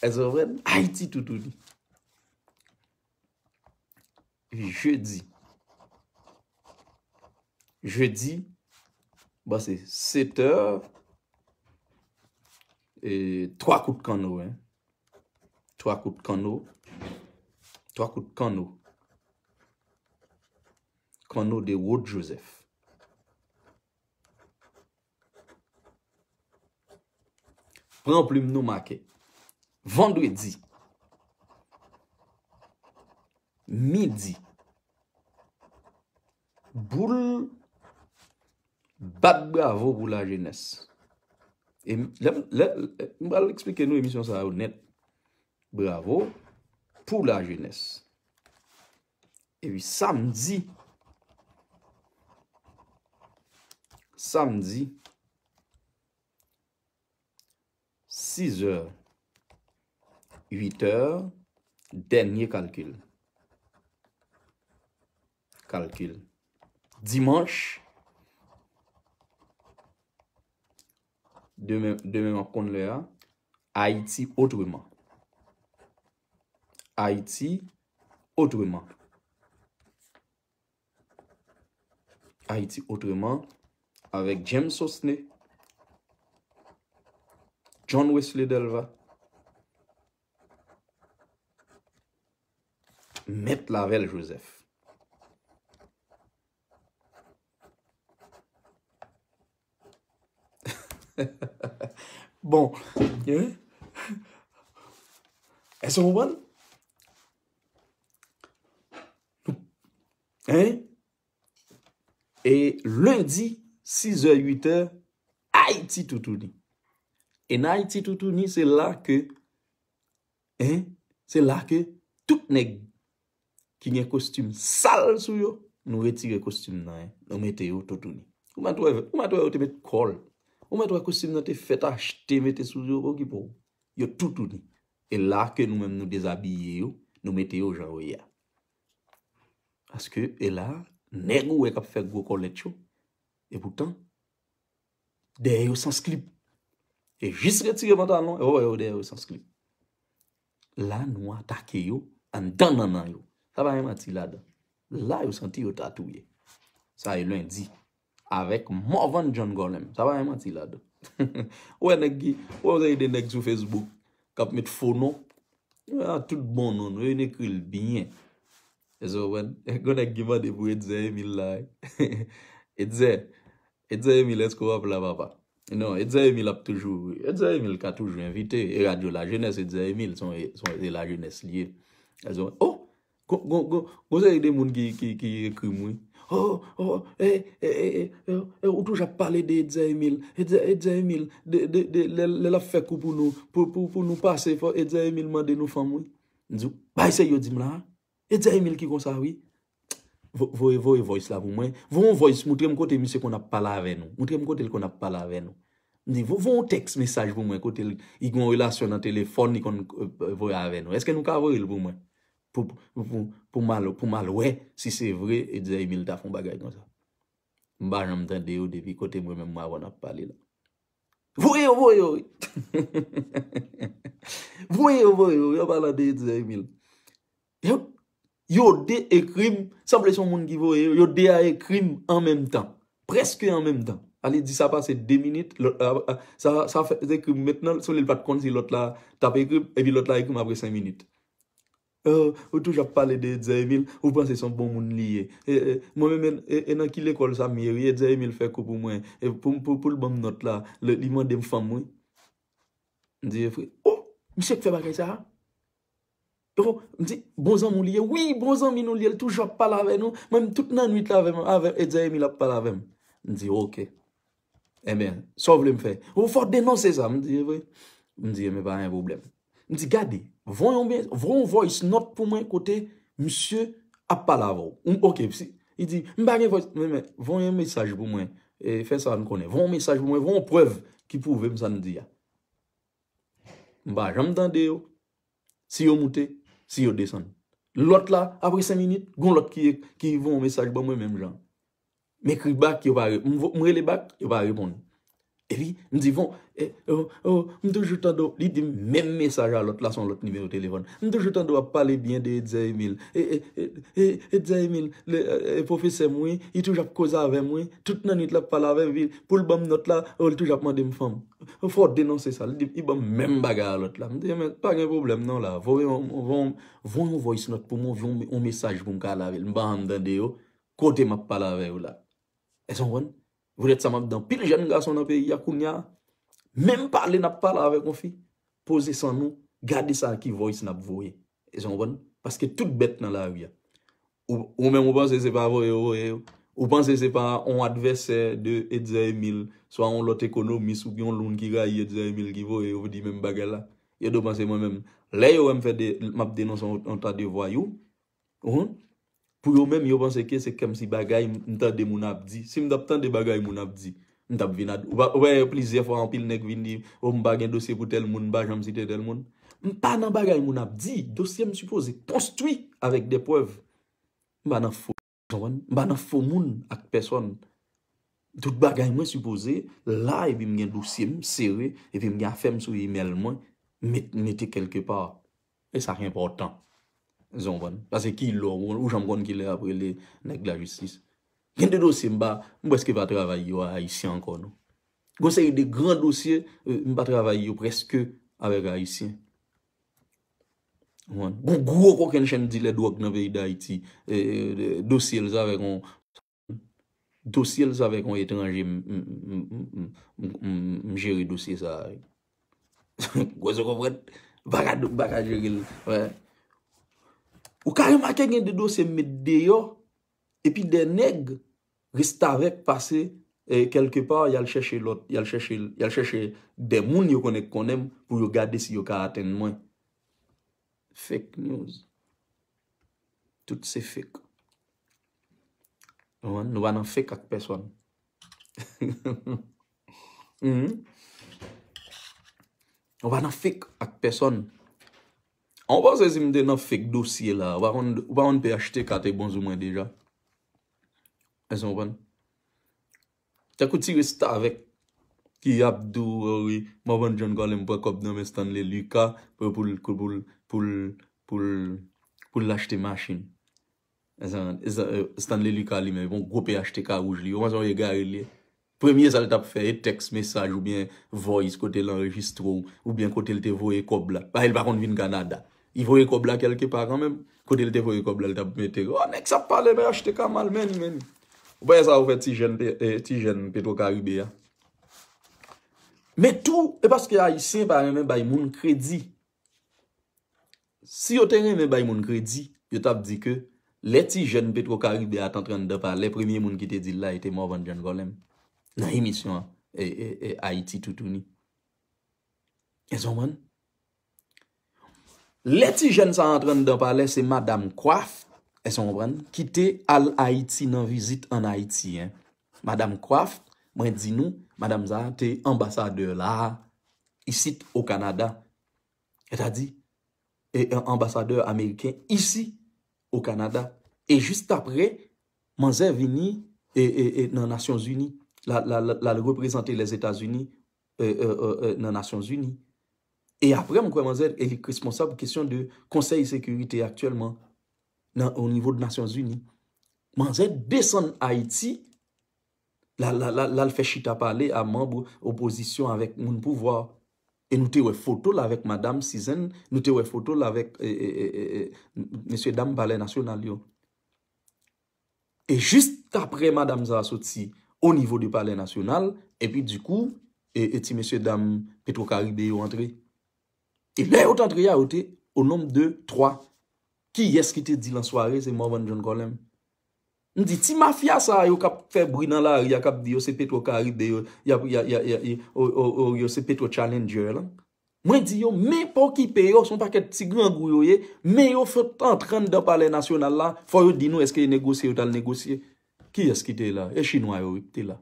Èske w konprann? Ayiti toutouni. Jedi. Jedi, bon, se sèt è, e twa kout kanno, hein. Twa kout kanno. Twa kout kanno. Kanno de Rod Joseph. Pran plim nou make. Vandredi. Midi. Boul bat bravo pou lajenès. E m- lè, lè, lè- m pral eksplike nou emisyon sa yo nèt. Bravo pou lajenès. Epi samdi, samdi, sizè, uitè, dènye kalkil. Kalkil. Dimanch, demen, demen m ap konn lè a, Ayiti otreman. Ayiti otreman. Ayiti otreman, avèk James Sosne, John Wesley Delva, Mèt Lavelle Joseph. Bon, hein? Èske w konprann? Hein? E lendi, sizè, uitè, Ayiti toutouni. E nan Ayiti toutouni, se la ke, hein, se la ke tout nèg ki gen kostim sal sou yo, nou retire kostim nan, hein, nou mete yo toutouni. Ou mèt wè, ou mèt wè yo te met kòl. Ou mèt wè kostim nan te fèt achte mete sou yo, pa okipe w. Yo toutouni. E la ke nou menm nou dezabiye yo, nou mete yo jan yo ye a. Paske, e la, nèg ou wè k ap fè gwo kòlèt yo, e poutan, dèyè yo sans klip. E jis retire pantalon, e w wè yo dèyè yo sans klip. La, nou atake yo anndan nannan yo. Sa pa gen manti ladan. La, yo santi yo ta touye. Sa e lendi. Avèk Morvan John Golem. Sa pa gen manti ladan. Ou wè nèg ki, ou wè yon seri de nèg sou Facebook k ap met fo non. Yo gen tout bon non, nou, yo ekri l byen. Èske w konprann? Gon nèg ki mande pou Etzer Emile la, wi. Etzer, Etzer Emile, èske w ap la, papa? Non, Etzer Emile ap toujou, Etzer Emile ka toujou envite. E radyo lajenès, Etzer Emile, se yon, se yon, se lajenès li ye. Èske w konprann? Oh! Gon, gon, gon, gon seri de moun ki, ki, ki ekri m, wi. Oh, oh, eh, eh, eh, eh, eh, eh, ou toujou ap pale de Etzer Emile. Etzer, Etzer Emile, de, de, de, lè, lè l ap fè kou pou nou, pou, pou, pou nou pase, fò Etzer Emile mande nou fanm, wi. M di w, bay sa yo di m la. Etzer Emile ki konsa, wi. Vo-, voye, voye voice la pou mwen. Voye yon voice, montre m kote misye konn ap pale avè nou. Montre m kote l konn ap pale avè nou. M di, vo-, voye yon tèks mesaj pou mwen, kote l, li gen yon relasyon nan telefòn, li konn, euh, voye avè nou. Èske nou ka voye l pou mwen? Pou, pou, pou, pou m al, pou m al wè si se vre Etzer Emile ta fè yon bagay konsa. M pa janm tande yo depi kote mwen menm m avè w n ap pale la. Voye yo, voye yo, wi. Voye yo, voye yo, wi, an palan de Etzer Emile. Yo, yo de ekri m, sanble se yon moun ki voye yo, yo de a ekri m an menm tan. Prèske an menm tan. Ale di sa pase de minit, lòt la, a, sa, sa fè ekri m mentnan, se li l pa t konn si lòt la t ap ekri m, epi lòt la ekri m apre senk minit. Oh, ou toujou ap pale de Etzer Emile, ou panse se yon bon moun li ye. E, e, mwen menm, e, e nan ki lekòl sa m ye, wi, Etzer Emile fè kou pou mwen. E pou, pou, pou l ban m nòt la, li, li mande m fanm, wi. M di, e vre. Oh, misye k fè bagay sa a? Oh, m di, bon zanmi w li ye? Wi, bon zanmi nou li ye, l toujou ap pale avè nou. Mwen menm, tout nannwit la avè m, avè Etzer Emile ap pale avè m. M di, oke. Enben, sa w vle m fè? Ou fò denonse sa. M di, e vre? M di, enben, pa gen pwoblèm. M di, gade, voye yon, voye yon voice note pou mwen kote misye ap pale avè w. M, oke, si, li di, m pa gen voice, men, men, voye yon mesaj pou mwen. E, fè sa n konnen. Voye yon mesaj pou mwen, voye yon prèv ki pwouve m sa n di a. M pa janm tande yo. Si yo moute, si yo desann. Lòt la, apre senk minit, gon lòt ki, ki voye yon mesaj ban mwen menm jan. M ekri back, yo pa re-, m vo-, m rele back, yo pa reponn. Epi, m di, bon, eh, oh, oh, m toujou tande w, li di m menm mesaj a lòt la, se yon lòt nimewo telefòn. M toujou tande w ap pale byen de Etzer Emile. E, e, e, e, Etzer Emile, le, e, e, pwofesè m, wi, li toujou ap koze avè m, wi. Tout nan nwit l ap pale avè m, epi pou l ban m nòt la, oh, li toujou ap mande m fanm. Fò w denonse sa. Li di, li ban m menm bagay a lòt la. M di, men, pa gen pwoblèm non la. Voye yon, voye yon, voye yon voice note pou mwen, voye yon, yon mesaj pou m ka ale avè l. M pa janm tande yo. Kote m ap pale avè yo la? Èske w konprann? Poutèt sa m ap di anpil jèn gason nan peyi a kounye a, menm pale n ap pale avèk yon fi, poze san nou, gade sa ki voice n ap voye. Èske w konprann? Paske tout bèt nan lari a. Ou, ou menm ou panse se pa voye yo voye yo? Ou panse se pa yon advèsè de Etzer Emile, swa yon lòt ekonomis oubyen yon moun ki rayi Etzer Emile ki voye yo di menm bagay la? Yo dwe panse mwen menm. Lè yo wè m fè de, m ap denonse yon, yon ta de vwayou, ou, pou yo menm, yo panse ke se kòmsi bagay m, m tande moun ap di. Si m t ap tande bagay moun ap di, m t ap vin ad-, ou pa, ou pa wè plizyè fwa anpil nèg vin di, o, m pa gen dosye pou tèl moun, m pa janm site tèl moun. M pa nan bagay moun ap di, dosye m sipoze konstwi avèk de prèv. M pa nan fo, konprann? M pa nan fo moun ak pèsòn. Tout bagay mwen sipoze la, epi m gen dosye m sere, epi m gen afè m sou imèl mwen, met, mete kèlke pa. E sa ki enpòtan. Èske w konprann? Paske ki lè, ou, ou janm konn ki lè y ap rele nèg lajistis. Gen de dosye m pa, m prèske pa travay yo a Ayisyen ankò, non. Gon seri de gran dosye, eh, m pa travay yo prèske avèk Ayisyen. Ou konprann? Gon gwo kokenn chenn dilè dwòg nan peyi Dayiti, eh, eh, dosye l sa avèk yon, dosye l sa avèk yon etranje, m, m, m jere dosye sa a, wi. Èske w konprann? M pa ka, m pa ka jere l. Wè. Ou ka remake gen de dosye m met deyò, epi de nèg restavèk pase, eh, kèlke pa, y al chèche lòt, y al chèche, y al chèche de moun yo konnen k konnen m pou yo gade si yo ka atenn mwen. Fake news. Tout se fake. Nou, nou pa nan fake ak pèsòn. Mhm. Nou pa nan fake ak pèsòn. An, w panse si m te nan fake dosye la, ou pa konn, ou pa konn P H T K te bon sou mwen deja? Èske w konprann? Tankou ti restavèk ki ap di w, o wi, Morvan John Colem pran kòb nan men Stanley Lucas pou, pou l, pou l, pou l, pou l, pou l achte machin. Èske, èske, eh, Stanley Lucas li menm, yon gwo P H T K wouj li, ou panse yon egare li ye? Premye sa l t ap fè, e tèks mesaj oubyen voice kote l anrejistre w, oubyen kote l te voye kòb la. Paske l pa konn vin Kanada. Li voye kòb la kèlke pa kanmenm. Kote l te voye kòb la, l t ap mete, o, nèg sa ap pale nan P H T K mal, men, men. Ou pa wè sa yo fè ti jèn, pe-, eh, ti jèn Petro Caribe a? Men tou, e paske Ayisyen pa renmen bay moun kredi. Si yo te renmen bay moun kredi, yo t ap di ke lè ti jèn Petro Caribe a t antre anndan palè, premye moun ki te di l la, e te Morvan John Colem. Nan emisyon an, e, e, e, Ayiti Toutouni. Èske w konprann? Lè ti jèn sa antre anndan palè, se Madam Kraft, èske w konprann, ki te al Ayiti nan vizit ann Ayiti, en. Madam Kraft, mwen di nou, madanm sa a te anbasadè la a, isit o Kanada. Sètadi, e, e, anbasadè ameriken isi o Kanada. E jis apre, manzè vini, e, e, e, nan Nasyonzini. L al, l al, l al reprezante Lèzetazini, e, e, e, e, nan Nasyonzini. E apre, m kwè manzè, e li k responsab kesyon de Konsèy Sekirite aktyèlman nan, o nivo de Nasyonzini. Manzè desann Ayiti, l al, l al, l al, l al fè chita pale a manm opozisyon avèk moun pouvwa. E nou te wè foto l avèk Madam Cizanne, nou te wè foto l avèk, e, e, e, e, e, mesye dam Palè Nasyonal yo. E jis apre madanm sa a soti o nivo de Palè Nasyonal, epi dikou, e, e ti mesye dam Petro Caribe yo antre. E lè yo t antre a, yo te o nonb de twa. Kiyès ki te di l an sware se Morvan John Colem? M di, ti mafya sa a yo k ap fè bri nan lari a, k ap di yo se Petro Caribe, yo, y ap, y a, y a, y a, y a, o, o, o, yo se Petro Challenger lan. Mwen di yo, men pa okipe yo, se yon pakèt ti grangou yo ye, men yo fèk antre anndan Palè Nasyonal la, fò yo di nou èske yo negosye, yo t al negosye. Kiyès ki te la? E Chinwa yo, wi, ki te la.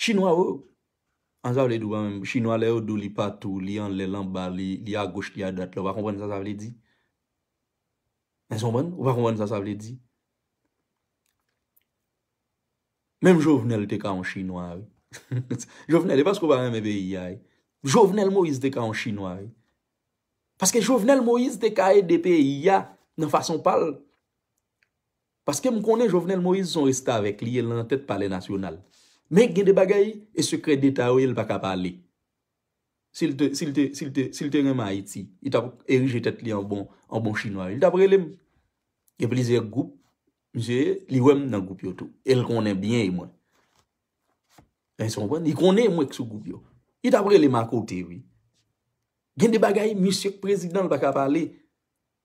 Chinwa yo. An sa vle di w pa menm, Chinwa lè yo di w li patou, li anlè, l anba, li, li agoch, li adwat la, ou pa konprann sa sa vle di? Èske w konprann? Ou pa konprann sa sa vle di? Menm Jovenel te ka yon Chinwa, wi. Jovenel, e paske w pa renmen peyi a, wi. Jovenel Moïse te ka yon chinwa, wi. Paske Jovenel Moïse te ka ede peyi a nan fason pa l. Paske m konnen Jovenel Moïse se yon restavèk li ye, l nan tèt Palè Nasyonal. Men gen de bagay, e sekrè deta yo ye, l pa ka pale. Si l te, si l te, si l te, si l te renmen Ayiti, li t ap erije tèt li an bon, an bon chinwa, wi. Li t ap rele m. Gen plizyè gwoup, misye, li wè m nan gwoup yo tou. E l konnen byen e mwen. Èske w konprann? Li konnen mwen k sou gwoup yo. Li t ap rele m akote, wi. Gen de bagay, misye k prezidan, l pa ka pale.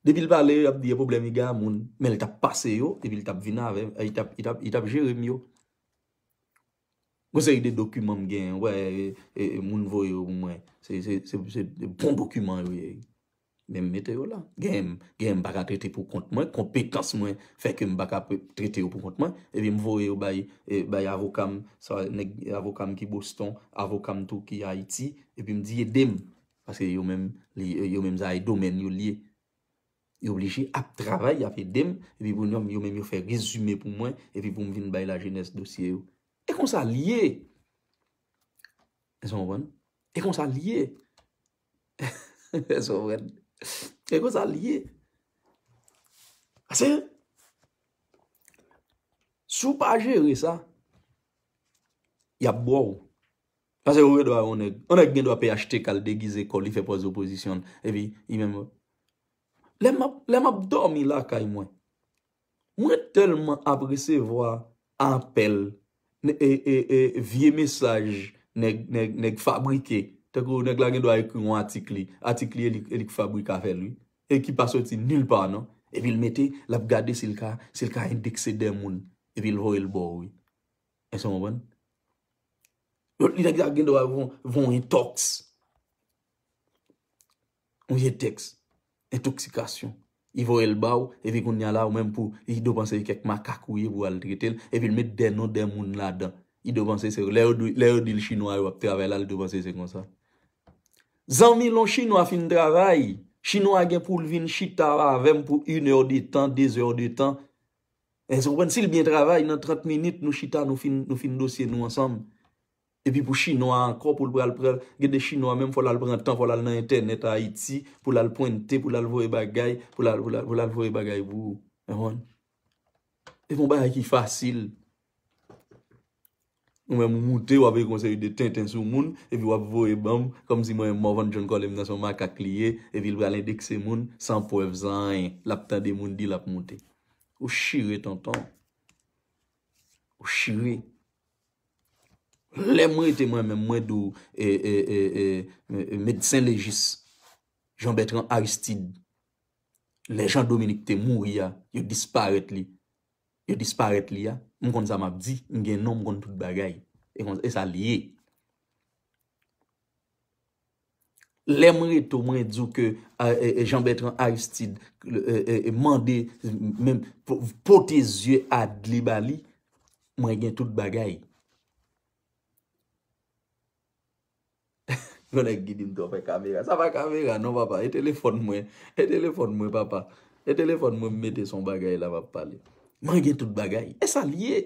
Depi l pale, y ap di e pwoblèm iga moun. Men l t ap pase yo, epi l t ap vin avè, li t ap, li t ap, li t ap jere m yo. Gon seri de dokiman m genyen, wè, e, e, e, moun voye yo pou mwen. Se, se, se, se bon dokiman yo ye. Men m mete yo la. Genyen, genyen m pa ka trete pou kont mwen. Konpetans mwen fè ke m pa ka pre- trete yo pou kont mwen. Epi m voye yo bay, e, bay avoka m, sa, nèg avoka m ki Boston, avoka m tou ki Ayiti. Epi m di ede m. Paske yo menm, li, yo menm sa e domèn yo l ye. Yo oblije ap travay, y ap ede m. Epi pou yo, yo menm yo fè rezime pou mwen. Epi pou m vin bay lajenès dosye yo. E konsa l ye. Èske w konprann? E konsa l ye. Èske w konprann? E konsa l ye. Paske, si w pa jere sa, y ap bwè w. Paske ou gen dwa yon nèg, yon nèg gen dwa P H T K al degize kò li fè pòz opozisyon. Epi, li menm, lè m ap, lè m ap dòmi lakay mwen, mwen tèlman ap resevwa apèl, e, e, e, vye mesaj nèg, nèg, nèg fabrike. Tankou nèg la gen dwa ekri yon atik li. Atik li e li, e li k fabrike afè l, wi. E ki pa soti nil pa, non. Epi l mete, l ap gade si l ka, si l ka endekse de moun. Epi l voye l ba w, wi. Èske w konprann? Lòt li nèg sa gen dwa voye yon entoks. Yon vye tèks. Entoksikasyon. Li voye l ba w, epi kounye a la, ou menm pou, li do panse se kèk makak ou ye pou al trete l, epi l met de non de moun ladan. Li do panse se, lè yo di, lè yo di l chinwa yo ap travay la, li do panse se konsa. Zanmi, lè yon chinwa fin travay, chinwa gen pou l vin chita avè m pou inè de tan, dezè de tan. Èske w konprann? Si l byen travay, nan trant minit, nou chita, nou fin, nou fin dosye nou ansanm. Epi pou chinwa ankò, pou l pral pran, gen de chinwa menm, fò l al pran tan, fò l al nan entènèt Ayiti, pou l al pwente, pou l al voye bagay, pou l al, pou l al, pou l al voye bagay pou ou. Ou konprann? E pou yon bagay ki fasil. Ou menm ou moute, w ap ekri yon seri de tenten sou moun, epi w ap voye ban m, kòmsi mwen Morvan John Colem nan se yon makak li ye, epi l pral endekse moun, san prèv, san anyen. L ap tande moun di l ap moute. Ou chire, tonton. Ou chire. Lè m rete mwen menm, mwen di w, e, e, e, e, e, medsen lejis, Jean Bertrand Aristide, lè Jean Dominique te mouri a, yo disparèt li. Yo disparèt li a, m konn sa m ap di, m gen non, m konn tout bagay. E konn, e sa l ye. Lè m rete w, mwen di w ke, e, e, e, Jean Bertrand Aristide, e, e, e, mande, menm, po- pote zye Adley ba li, mwen gen tout bagay. Yon nèg ki di m twò fè kamera. Sa pa kamera, non, papa. E telefòn mwen. E telefòn mwen, papa. E telefòn mwen, m mete son bagay la, m ap pale. Mwen gen tout bagay. E sa l ye.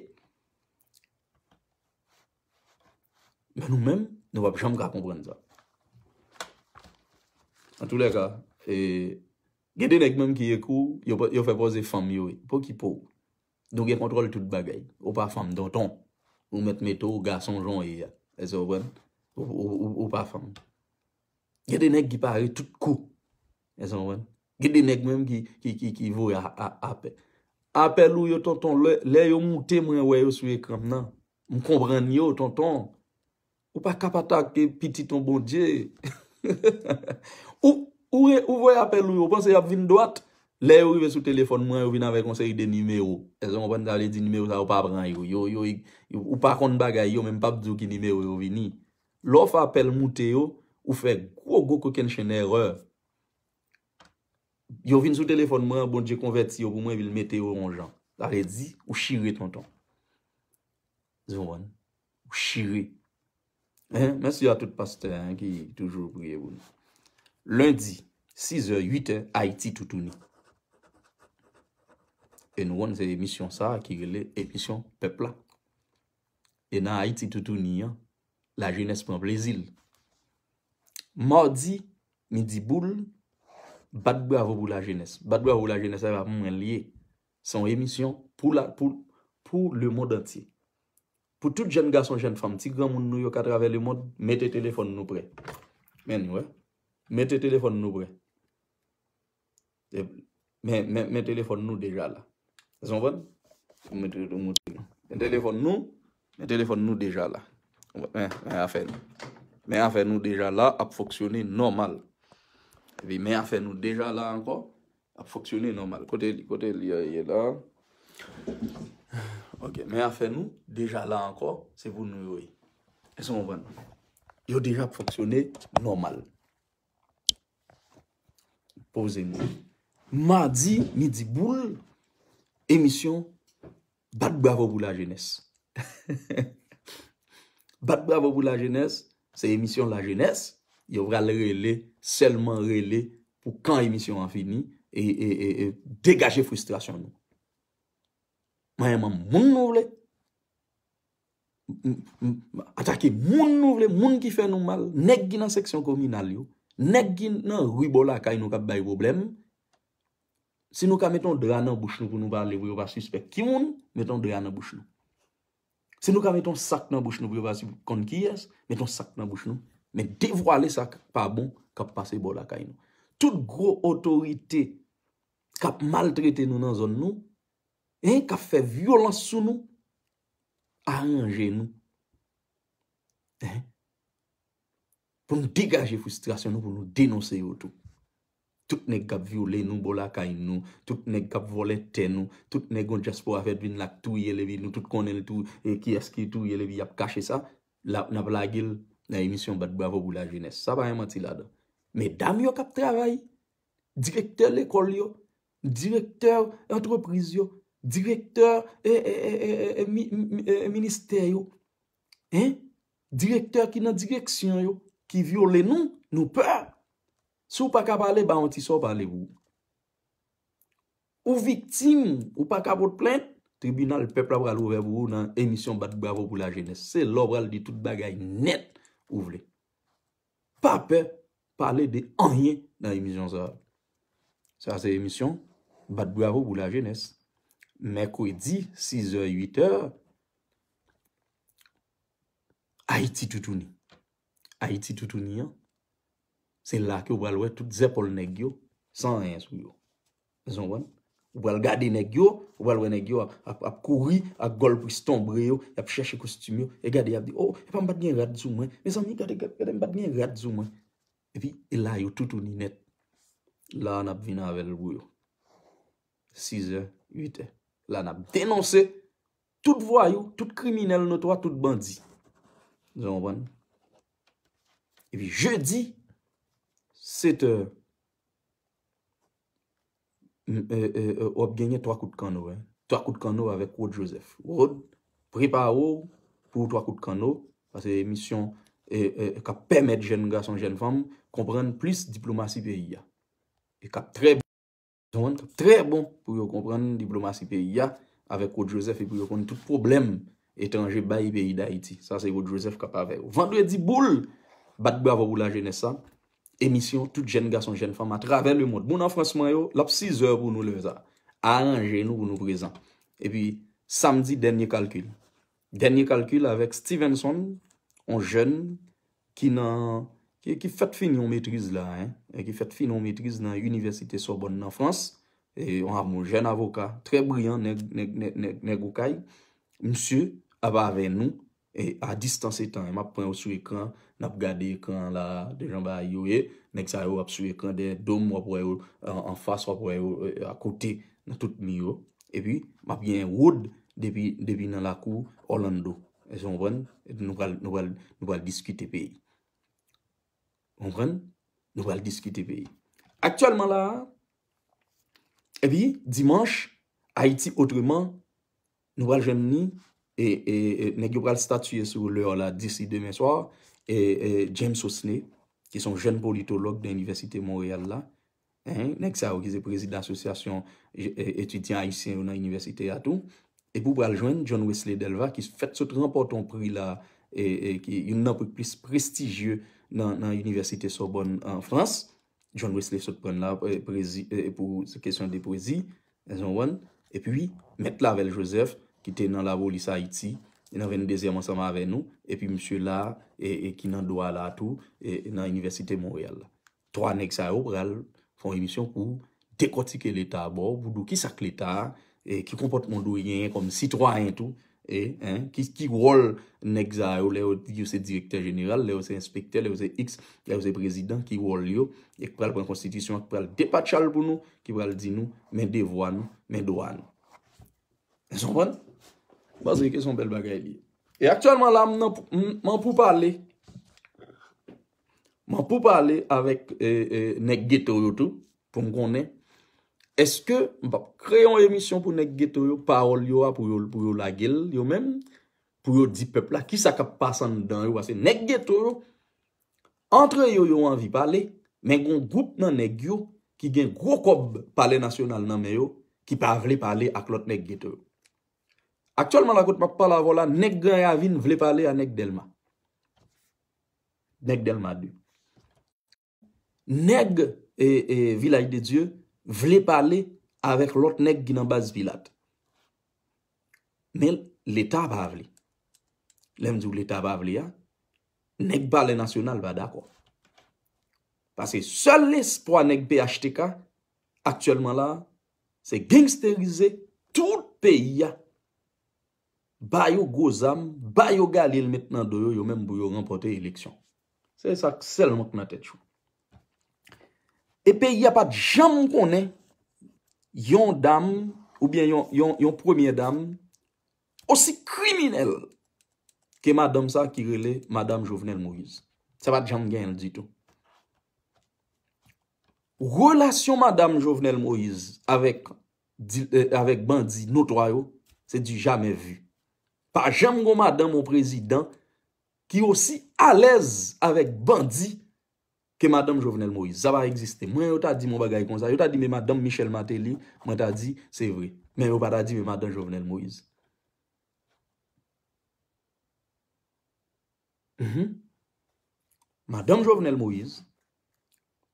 Men nou menm, nou p ap janm ka konprann sa. Antoulèka, e, gen de nèg menm ki ekri w, yo, yo fè pòze fanm yo ye. Pokipe w. Nou gen kontwòl tout bagay. Ou pa fanm, tonton. Ou mèt mete w gason jan w ye a. Èske w konprann? Ou, ou, ou, ou pa fanm. Gen de nèg ki pare tout kou. Èske w konprann? Gen de nèg menm ki, ki, ki, ki voye a, a, apèl. Apèl ou yo, tonton, lè, lè yo moute, mwen wè yo sou ekran m nan. M konprann yo, tonton. Ou pa kap atake pitit yon Bondye. Ou, ou, re- ou voye apèl ou yo, ou panse y ap vin dwat? Lè yo rive sou telefòn mwen, yo vin avèk yon seri de nimewo. Èske w konprann sa vle di nimewo sa yo pa pran yo? Yo, yo, yo, ou pa konn bagay yo, men m p ap di w ki nimewo yo vini. Lè w fè apèl moute yo, ou fè gwo, gwo kokennchenn erè. Yo vin sou telefòn mwen, Bondye konvèti yo pou mwen, epi l mete yo yon jan. Sa vle di, ou chire, tonton. Ou konprann? Ou chire. Hein? Mèsi a tout pastè, hein, ki toujou priye pou nou. Lendi, sizè, uitè, Ayiti toutouni. E nou konn se emisyon sa a ki rele emisyon pèp la. E nan Ayiti toutouni an, Lajenès pran plezi l. Madi, midi boul, bat bravo pou lajenès. Bat bravo pou lajenès, se pa pou mwen l ye. Se yon emisyon pou la, pou, pou lemonn antye. Pou tout jèn gason, jèn fanm, ti granmoun nou yo k atravè lemonn, mete telefòn nou prè. Men, wè. Mete telefòn nou prè. Men, men, men telefòn nou deja la. Ou konprann? Mwen te montre nou. Men telefòn nou, men telefòn nou deja la. Men, men afè nou. Men afè nou deja la ap fonksyone nòmal. Epi men afè nou deja la ankò ap fonksyone nòmal. Kote li, kote li ye la? Ok, men afè nou deja la ankò, se pou nou yo ye. Èske w konprann? Yo deja ap fonksyone nòmal. Poze nou. Madi, midi boul, emisyon Bat bravo pou lajenès. Bat bravo pou lajenès, se emisyon lajenès. Yo pral rele, sèlman rele pou kan emisyon an fini e, e, e, e degaje fristrasyon nou. Manyen moun nou vle. M- m- m- atake moun nou vle, moun ki fè nou mal, nèg ki nan seksyon kominal yo, nèg ki nan ri bò lakay nou k ap bay pwoblèm. Si nou ka mete yon dra nan bouch nou pou nou pale, pou yo pa sispèk ki moun, mete yon dra nan bouch nou. Si nou ka mete yon sak nan bouch nou pou yo pa si- konn kiyès, mete yon sak nan bouch nou. Men devwale sa k pa bon k ap pase bò lakay nou. Tout gwo otorite k ap maltrete nou nan zòn nou, en, k ap fè vyolans sou nou, aranje nou. En? Pou nou degaje fristrasyon nou, pou nou denonse yo tou. Tout nèg k ap vyole nou bò lakay nou, tout nèg k ap vòlè tè nou, tout nèg yon dyaspora fèt vin la k touye l, epi nou tout konnen l tou, e kiyès ki touye l, epi y ap kache sa, la, n ap lage l nan emisyon Bat bravo pou lajenès. Sa pa gen manti ladan. Medam yo k ap travay, direktè lekòl yo, direktè antrepriz yo, direktè e, e, e, e, e, mi- mi- e, ministè yo, en? Direktè ki nan direksyon yo, ki vyole nou, nou pè. Si w pa ka pale, ba yon ti sa w pale pou ou. Ou viktim, ou pa ka pot plent, tribinal pèp la pral ouvè pou ou nan emisyon Bat bravo pou lajenès. Se la w pral di tout bagay nèt ou vle. Pa pè pale de anyen nan emisyon sa a. Sa se emisyon Bat bravo pou lajenès. Mèkredi, sizè, uitè, Ayiti toutouni. Ayiti toutouni an, se la ke w pral wè tout zèpòl nèg yo san anyen sou yo. Ou konprann? Ou pral gade nèg yo, ou pral wè nèg yo ap, ap, ap kouri ak gòl plis tonbre yo, y ap chèche kostim yo, e gade, y ap di, "Oh, epa m pa t gen rad sou mwen. Mezanmi, gade, gade, gade, m pa t gen rad sou mwen." Epi, e la yo toutouni nèt. La, n ap vin avè l pou yo. Sizè, uitè. La, n ap denonse tout vwayou, tout kriminèl notwa, tout bandi. Ou konprann? Epi, jedi, setè, m- e, e, e, w ap genyen twa kout kanno, en. Twa kout kanno avèk Rod Joseph. Rod, prepare w pou twa kout kanno, paske emisyon e, e, k ap pèmèt jèn gason, jèn fanm konprann plis diplomasi peyi a. E k ap trè bon, k ap trè bon pou yo konprann diplomasi peyi a avèk Rod Joseph e pou yo konn tout pwoblèm etranje bay peyi Dayiti. Sa se Rod Joseph k ap avè yo. Vandredi boul, bat bravo pou lajenès sa. Emisyon tout jèn gason, jèn fanm atravè lemonn. Moun an Frans mwen yo, l ap sizè pou nou lè sa. Aranje nou pou nou prezan. Epi, samdi, dènye kalkil. Dènye kalkil avèk Stevenson, yon jèn ki nan, ki, ki fèt fini yon metriz la, en, e ki fèt fini yon metriz nan Inivèsite Sòbòn nan Frans, e yon av- yon jèn avoka, trè briyan, nèg, nèg, nèg, nèg, nèg Okay. Misye ap avè nou, e a distans etan, e m ap pran yo sou ekran, n ap gade ekran an la, de jan bagay yo ye, nèg sa yo ap sou ekran dèyè do m, w ap wè yo an, anfas, w ap wè yo, e, akote, nan tout mi yo. Epi, m ap gen Rod depi, depi nan lakou Orlando. Èske w konprann? Nou pral, nou pral, nou pral diskite peyi. Ou konprann? Nou pral diskite peyi. Aktyèlman la, epi, dimanch, Ayiti Otreman, nou pral jwenn ni, e, e, e, nèg yo pral statiye sou lè la, disi demen swa, e, e, James Osner, ki se yon jèn politològ nan Inivèsite Monreyal la, en, nèg sa yo ki se prezidan asosyasyon, e, etidyan ayisyen yo nan inivèsite a tou. Epi w pral jwenn John Wesley Delva ki fèt sot ranpòte yon pri la, e, e, ki youn nan pri plis prestijye nan, nan Inivèsite Sòbòn an Frans. John Wesley sot pran l la, e, prezi, e, pou kesyon de pwezi, ou konprann? Epi, Mèt Lavèl Joseph, ki te nan lapolis Ayiti, e nan venndezyèm ansanm avè nou, epi misye la, e, e ki nan dwa la tou, e, e nan Inivèsite Monreyal la. Twa nèg sa yo pral fè yon emisyon pou dekòtike Leta ba w, pou di w kisa k Leta a, e ki konpòtman w dwe genyen kòm sitwayen tou, e, en, ki, ki wòl nèg sa yo, lè yo, yo se direktè jeneral, lè yo se enspektè, lè yo se X, lè yo se prezidan, ki wòl yo, e k pral pran konstitisyon an, k pral depatcha l pou nou, ki pral di nou, men devwa nou, men dwa nou. Èske w konprann? M panse ke se yon bèl bagay li ye. E aktyèlman la, m nan, m, m an pou pale. M an pou pale avèk, e, e, nèg geto yo tou, pou m konnen. Èske m p ap kreye yon emisyon pou nèg geto yo, pawòl yo a, pou yo, pou yo lage l, yo menm, pou yo di pèp la, kisa k ap pase anndan yo, paske nèg geto yo, antre yo, yo anvi pale, men gon gwoup nan nèg yo ki gen gwo kòb Palè Nasyonal nan men yo, ki pa vle pale ak lòt nèg geto yo. Aktyèlman la, kote m ap pale avè w la, nèg Gran Ravin vle pale a nèg Dèlma. Nèg Dèlma de. Nèg, e, e, Vilaj de Dye vle pale avèk lòt nèg ki nan baz Pilat. Men Leta pa vle. Lè m di w Leta pa vle a, nèg Palè Nasyonal pa dakò. Paske sèl espwa nèg P H T K aktyèlman la, se gangsterize tout peyi a. Ba yo gwo zam, ba yo galye l met nan do yo, yo menm pou yo ranpòte eleksyon. Se sa k sèlman k nan tèt yo. E peyi a pa t janm konnen yon dam oubyen yon, yon, yon premyè dam osi kriminèl ke madanm sa ki rele madanm Jovenel Moïse. Sa pa t janm genyen l ditou. Relasyon madanm Jovenel Moïse avèk, di- e, avèk bandi notwa yo, se du jamais vu. Pa janm gon madanm yon prezidan ki osi alèz avèk bandi ke madanm Jovenel Moïse. Sa pa egziste. Mwen, yo ta di m yon bagay konsa, yo ta di men madanm Michel Martelly, mwen ta di se vre. Men yo pa ta di men madanm Jovenel Moïse. Mhm. Madanm Jovenel Moïse,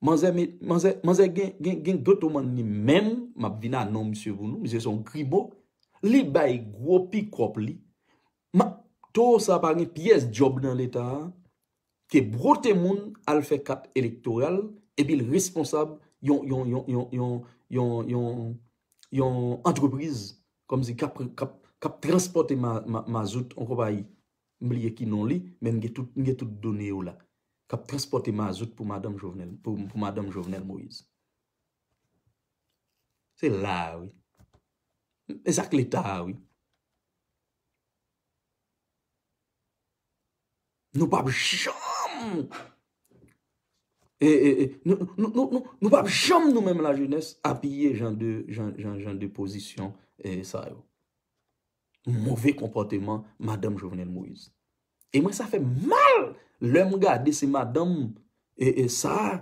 manzè, me- manzè, manzè gen, gen, gen getoman li menm, m ap vin a non misye pou nou, misye se yon gribo, li bay gwo pikòp li. Ma- Towo sa pa gen pyès djòb nan Leta a, ke bwote moun al fè kat elektoral, epi l responsab yon, yon, yon, yon, yon, yon, yon, yon antrepriz, kòmsi k ap, k ap, k ap transpòte ma- ma- mazout, yon konpayi. M bliye ki non li, men m gen tout, m gen tout done yo la. K ap transpòte mazout pou madanm Jovenel, pou, pou madanm Jovenel Moïse. Se la a, wi. E sa k Leta a, wi. Nou p ap janm, e, e, e, nou, nou, nou, nou, nou p ap janm nou menm lajenès apiye jan de, jan, jan, jan de pozisyon, e, sa yo. Move konpòteman madanm Jovenel Moïse. E mwen, sa fè m mal lè m gade se madanm, e, e, sa a,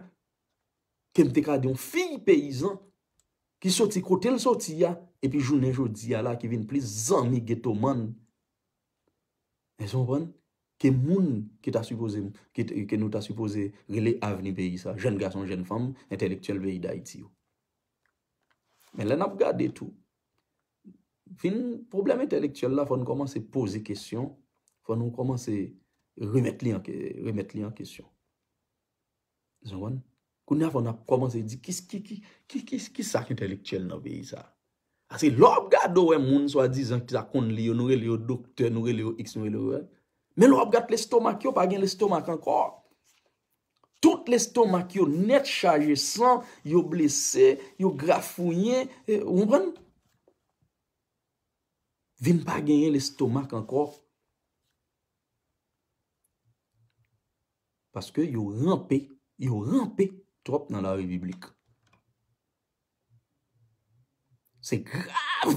ke m te ka di yon fi peyizan ki soti kote l soti a, epi jounen jodi a la, ki vin plis zanmi getoman, èske w konprann, ke moun ki ta sipoze, ke, ke nou ta sipoze rele avni peyi sa, jèn gason, jèn fanm, entèlektyèl peyi Dayiti yo. Men lè n ap gade tou, vin pwoblèm entèlektyèl la, fò n kòmanse poze kesyon, fò nou kòmanse remèt li an ke- remèt li an kesyon. Ou konprann? Kounye a fò n ap kòmanse di ki, ki, ki, ki, ki, ki sa k entèlektyèl nan peyi sa a. Paske lè w ap gade, w wè moun swadizan ki ta konn li yo, nou rele yo doktè, nou rele yo X, nou rele yo Y. Men lè w ap gade lestomak yo, pa gen lestomak ankò. Tout lestomak yo nèt chaje san, yo blese, yo grafouyen, e, ou konprann? Vin pa genyen lestomak ankò. Paske yo ranpe, yo ranpe twòp nan larepiblik. Se grav!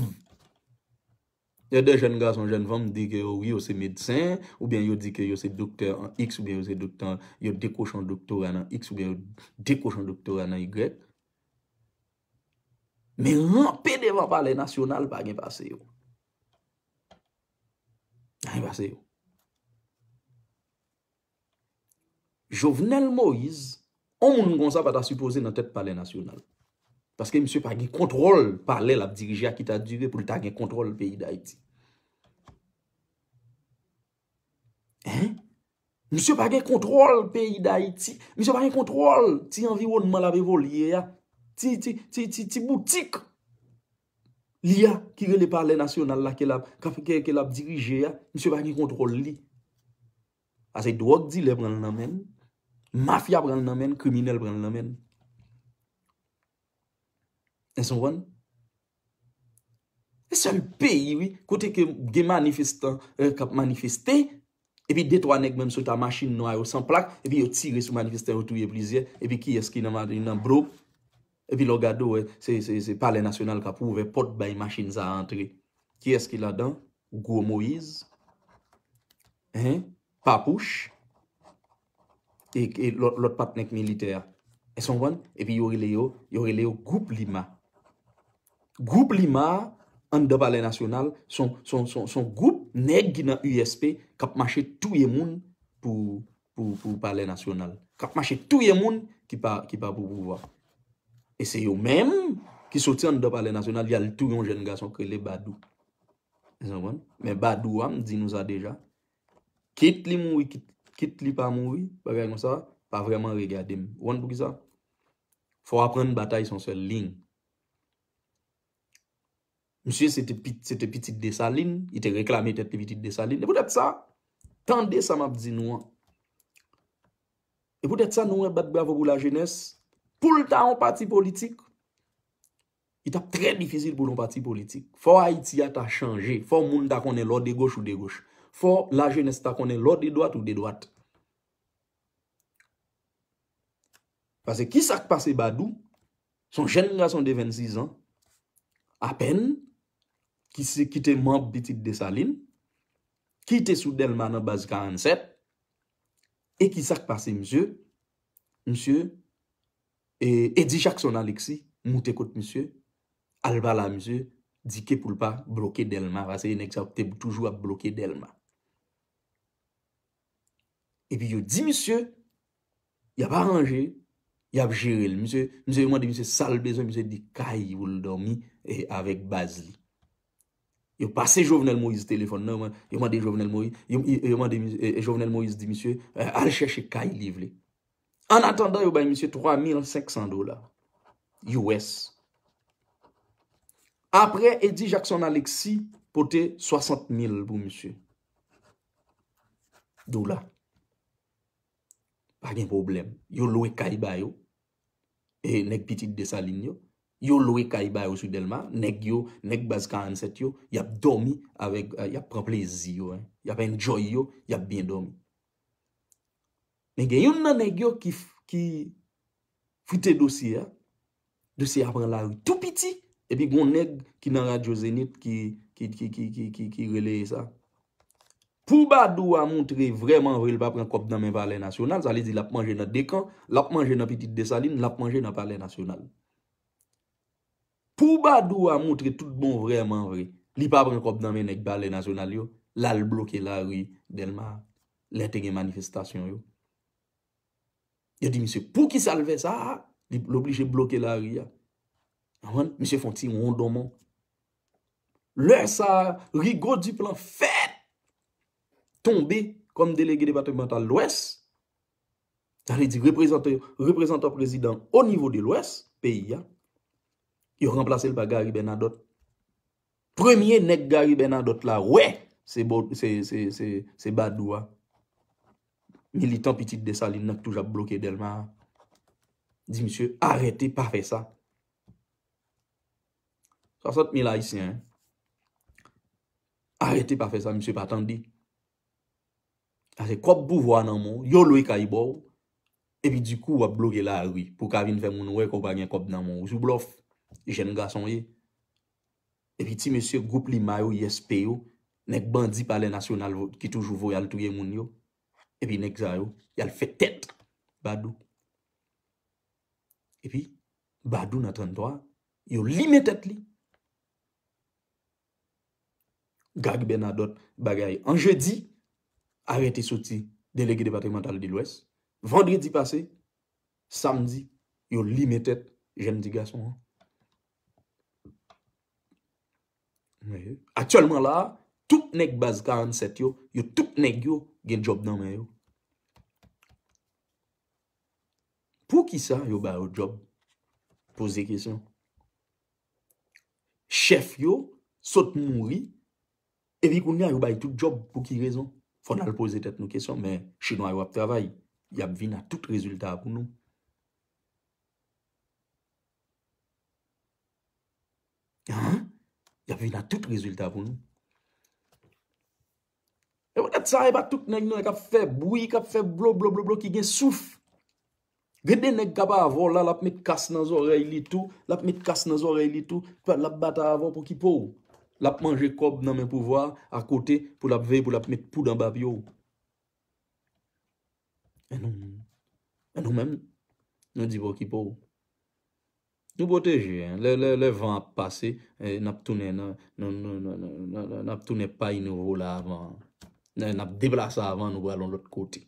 Gen de jèn gason, jèn fanm di ke yo, wi, yo se medsen, oubyen yo di ke yo se doktè an X, oubyen yo se doktè an, yo dekwoche yon doktora nan X, oubyen yo dekwoche yon doktora nan Y. Men ranpe devan Palè Nasyonal, pa gen pase yo. Pa gen pase yo. Jovenel Moïse, yon moun konsa pa ta sipoze nan tèt Palè Nasyonal. Paske misye pa gen kontwòl palè l ap dirije a ki ta dire pou l ta gen kontwòl peyi Dayiti. Hein? Misye pa gen kontwòl peyi Dayiti. Misye pa gen kontwòl ti anviwònman l ap evolye a. Ti, ti, ti, ti, ti boutik li a ki rele Palè Nasyonal la ke l ap, ke, ke, ke l ap dirije a. Misye pa gen kontwòl li. Paske dwòg dilè pran l nan men l. Mafya pran l nan men l. Kriminèl pran l nan men l. Èske w konprann? Se sèl peyi, wi, kote ke gen manifestan, eh, k ap manifeste, epi de twa nèg menm sot a machin nwa yo san plak, epi yo tire sou manifestan yo, touye plizyè, epi kiyès ki nan, ma- nan blo? Epi lè w gade, w wè, se, se, se Palè Nasyonal k ap ouvè pòt bay machin sa a antre. Kiyès ki ladan? Gwo Moyiz, hein? Papouch, e, e lòt, lòt patnè k militè a. Èske w konprann? Epi yo rele yo, yo rele yo Gwoup Lima. Gwoup Lima a, anndan Palè Nasyonal, se yon, se yon, se yon, se yon gwoup nèg ki nan U S P k ap mache touye moun pou, pou, pou Palè Nasyonal. K ap mache touye moun ki pa, ki pa pou pouvwa. E se yo menm ki soti anndan Palè Nasyonal, y al touye yon jèn gason k rele Badou. Èske w konprann? Men Badou a, m di nou sa deja. Kit li mouri, kit, kit li pa mouri, bagay konsa, pa vrèman regade m. Ou konn poukisa? Fò w aprann batay se yon sèl liy. Misye se te pit-, se te pitit Desalin, li te reklame tèt li pitit Desalin. E poutèt sa, tande sa m ap di nou an. E poutèt sa, nou wè bat bravo pou lajenès, pou l ta yon pati politik, li t ap trè difisil pou l yon pati politik. Fò Ayiti a ta chanje. Fò moun ta konnen lè w de goch ou de goch. Fò lajenès ta konnen lè w de dwat ou de dwat. Paske kisa k pase Badou? Se yon jèn gason de vennsis an, apèn, ki se, ki te manm pitit Desalin, ki te sou Dèlma nan baz karannsèt, e kisa k pase misye? Misye, e, Eddy Jackson Alexis moute kot misye, al pale a misye, di ke pou l pa bloke Dèlma, paske nèg sa yo te toujou ap bloke Dèlma. Epi yo di misye, y ap aranje, y ap jere l. Misye, misye, yo mande misye sa l bezwen, misye di kay pou l dòmi, e, avèk baz li. Yo pase Jovenel Moïse telefòn nan, yo mande Jovenel Moïse, yo, yo, yo mande misye, e, e, Jovenel Moïse di misye, e, al chèche kay li vle. An atandan, yo bay misye twa mil senk san dola U S. Apre, Eddy Jackson Alexis pote swasant mil pou misye. Dola. Pa gen pwoblèm. Yo lwe kay ba yo. E nèg pitit Desalin yo. Yo lwe kay ba yo sou Dèlma. Nèg yo, nèg baz karannsèt yo, y ap dòmi avèk, y ap pran plezi yo, en. Y ap enjoy yo, y ap byen dòmi. Men gen youn nan nèg yo ki f-, ki frite dosye a. Dosye a pran lari tou piti. Epi gon nèg ki nan Radyo Zenith ki, ki, ki, ki, ki, ki, ki releye sa. Pou Badou a moutre vrèman vre l pa pran kòb nan men Palè Nasyonal, sa vle di l ap manje nan de kan, l ap manje nan Pitit Desalin, l ap manje nan Palè Nasyonal. Pou Badou a moutre tout bon vrèman vre, li pa pran kòb nan men nèg Palè Nasyonal yo, l al bloke lari Dèlma, lè te gen manifestasyon yo. Yo di misye, poukisa l fè sa a? Li, l oblije bloke lari a. Konprann? Misye fè yon ti wondonman. Lè sa a, Rigaud Duplan fèk tonbe kòm delege depatmantal Lwès. Sa vle di reprezante-, reprezantan prezidan o nivo de Lwès, peyi a. Yo ranplase l pa Gary Bernadotte. Premye nèg Gary Bernadotte la wè, se Bo-, se, se, se, se Badou a. Militan Pitit Desalin nan ki toujou ap bloke Dèlma a. Di misye, arete, pa fè sa. Swasant mil Ayisyen, en. Arete, pa fè sa, misye pa tande. Paske kòb pouvwa nan men w, yo lwe kay ba w, epi dikou w ap bloke lari pou w ka vin fè moun wè ke w pa gen kòb nan men w. Ou sou blòf, jèn gason w ye. Epi ti mesye gwoup Lima yo, I S P yo, nèg bandi Palè Nasyonal vo-, ki toujou voye al touye moun yo. Epi nèg sa yo, y al fè tèt Badou. Epi, Badou nan tranntwa, yo limen tèt li. Gary Bernadotte, bagay. An jedi, arete soti delege depatmantal de Lwès. Vandredi pase, samdi, yo limen tèt jèn ti gason an. Wi. Aktyèlman la, tout nèg baz karannsèt yo, yo tout nèg yo gen djòb nan men yo. Poukisa yo ba yo djòb? Poze kesyon. Chèf yo sot mouri, epi kounye a yo bay tout djòb. Pou ki rezon? Fò n al poze tèt nou kesyon, men chinwa yo ap travay, y ap vin a tout rezilta pou nou. Hein? Y ap vin a tout rezilta pou nou. E poutèt sa, e pa tout nèg non k ap fè bwi, k ap fè blo, blo, blo, blo, ki gen souf. Gen de nèg k ap avè w la, l ap met kas nan zòrèy li tou, l ap met kas nan zòrèy li tou, l ap batay avè w pou ki po w. L ap manje kòb nan men pouvwa a kote pou l ap veye, pou l ap met poud anba pye w. E nou, e nou menm, nou di pou ki po w. Nou pwoteje, en. Lè, lè, lè van ap pase, eh, n ap tounen nan, nan, nan, nan, nan, nan, nan, n ap tounen pay nou vola avan. N, n ap deplase avan, nou pral yon lòt kote.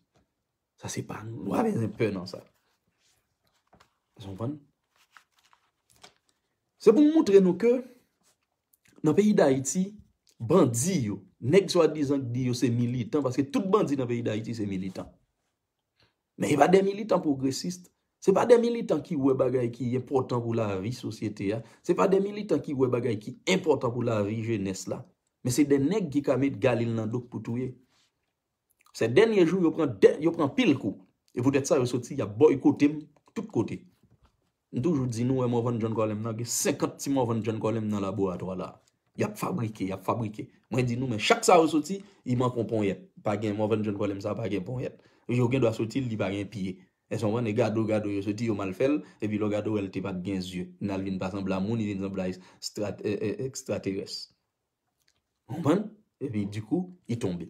Sa se pa nou. Nou pa bezwen pè nan sa. Ou konprann? Se pou m montre nou ke nan peyi Dayiti, bandi yo, nèg swadizan k di yo se militan, paske tout bandi nan peyi Dayiti se militan. Men e pa de militan pwogresis. Se pa de militan ki wè bagay ki enpòtan pou lavi sosyete a. Se pa de militan ki wè bagay ki enpòtan pou lavi jenès la. Men se de nèg ki ka met galil nan do k pou touye. Sè dènye jou, yo pran, dè- yo pran pil kou. E poutèt sa, yo soti, y ap bòykote m tout kote. M toujou di nou, wè Morvan John Colem nan, gen senkant ti Morvan John Colem nan laboratwa la. Y ap fabrike, y ap fabrike. Mwen di nou, men chak sa yo soti, li manke yon ponyèt. Pa gen Morvan John Colem sa, pa gen ponyèt. Yo gen dwa soti, li pa gen pye. Èske w konprann? E gado, gado yo soti, yo mal fè l, epi lè w gade w wè l te pa t gen zye. N al vin pa sanble a moun, li vin sanble a estrat- e- e- ekstraterès. Ou konprann? Epi, dikou, li tonbe.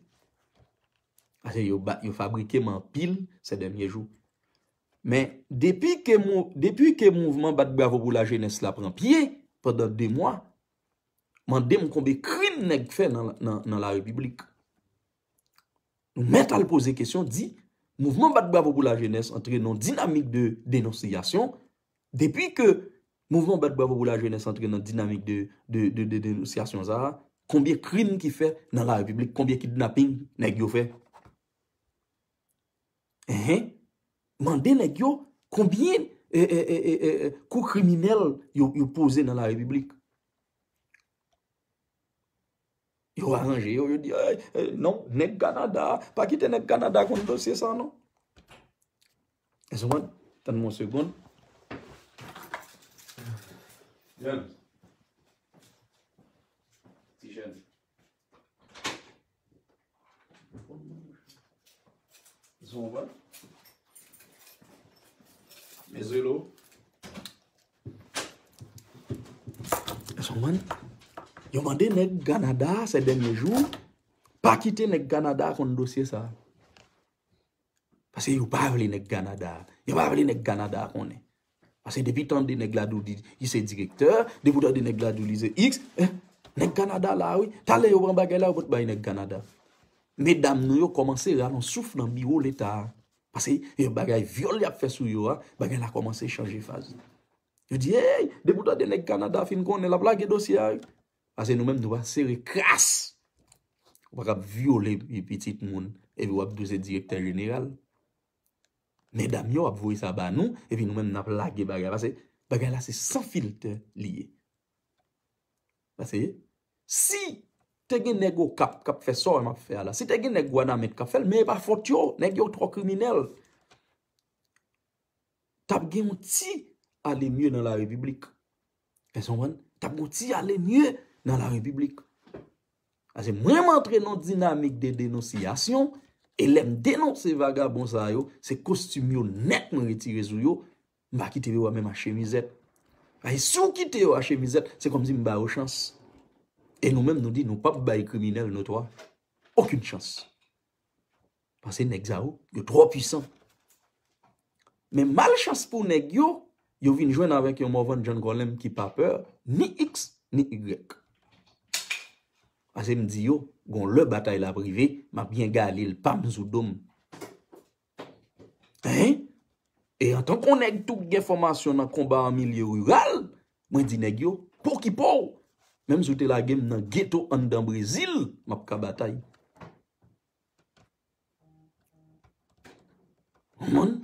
Paske yo ba- yo fabrike m anpil sè dènye jou. Men, depi ke mou- depi ke mouvman Bat Bravo pou Lajenès la pran pye pandan de mwa, mande m konbe krim nèg fè nan, nan, nan larepiblik. Nou mèt al poze kesyon, di, mouvman Bat Bravo pou Lajenès antre nan dinamik de denonsiyasyon. Depi ke mouvman Bat Bravo pou Lajenès antre nan dinamik de, de, de, de denonsiyasyon sa a, konbyen krim ki fè nan larepiblik, konbyen kidnaping nèg yo fè? Enhen. Mande nèg yo konbyen, e, e, e, e, e, kou kriminèl yo, yo poze nan larepiblik. Yo aranje yo, yo di, "Ey, eh, non, nèg Kanada, pa kite nèg Kanada konn dosye sa, non." Èske w konprann? Tann m yon segonn. James. Ti jèn. Èske w konprann? Mezwelo. Èske w konprann? Yo mande nèg Kanada sè dènye jou, pa kite nèg Kanada konn dosye sa. Paske yo pa vle nèg Kanada. Yo pa vle nèg Kanada konnen. Paske depi tande nèg la di w li, li se direktè, depi w tande nèg la di w li se X, eh, nèg Kanada la, wi. Talè yo pran bagay la, yo pot bay nèg Kanada. Medam nou yo kòmanse rale yon souf nan biwo Leta a. Paske, eh, bagay vyòl y ap fè sou yo a, bagay la kòmanse chanje faz. Yo di, "Ey, depi w tande nèg Kanada fin konnen, l ap lage dosye a, wi." Paske nou menm, nou pa sere kras. Ou pa kab vyole pi- pitit moun, epi w ap di w se direktè jeneral. Medam yo ap voye sa ba nou, epi nou menm n ap lage bagay. Paske bagay la se san filtè li ye. Paske si te gen nèg Okap k ap fè sa w wè m ap fè a la, si te gen nèg Wanament k ap fè l, men e pa fòt yo, nèg yo twò kriminèl. T ap gen yon ti ale mye nan larepiblik. Èske w konprann? T ap gen yon ti ale mye nan larepiblik. Paske mwen, m antre nan yon dinamik de denonsiyasyon, e lè m denonse vagabon sa yo, se kostim yo nèt mwen retire sou yo, m pa kite yo menm ak chemizèt. Paske si w kite yo ak chemizèt, se kòmsi m ba yo chans. E nou menm, nou di nou p ap bay kriminèl notwa okenn chans. Paske nèg sa yo, yo twò pwisan. Men malchans pou nèg yo, yo vin jwenn avèk yon Morvan John Colem ki pa pè ni X, ni Y. Paske m di yo, gon lè batay la ap rive, m ap gen galil pa m sou do m. Hein? E antanke yon nèg tou ki gen fòmasyon nan konba an milye riral, mwen di nèg yo, pokipo w! Menm si w te lage m nan geto anndan Brezil, m ap ka batay. Konprann?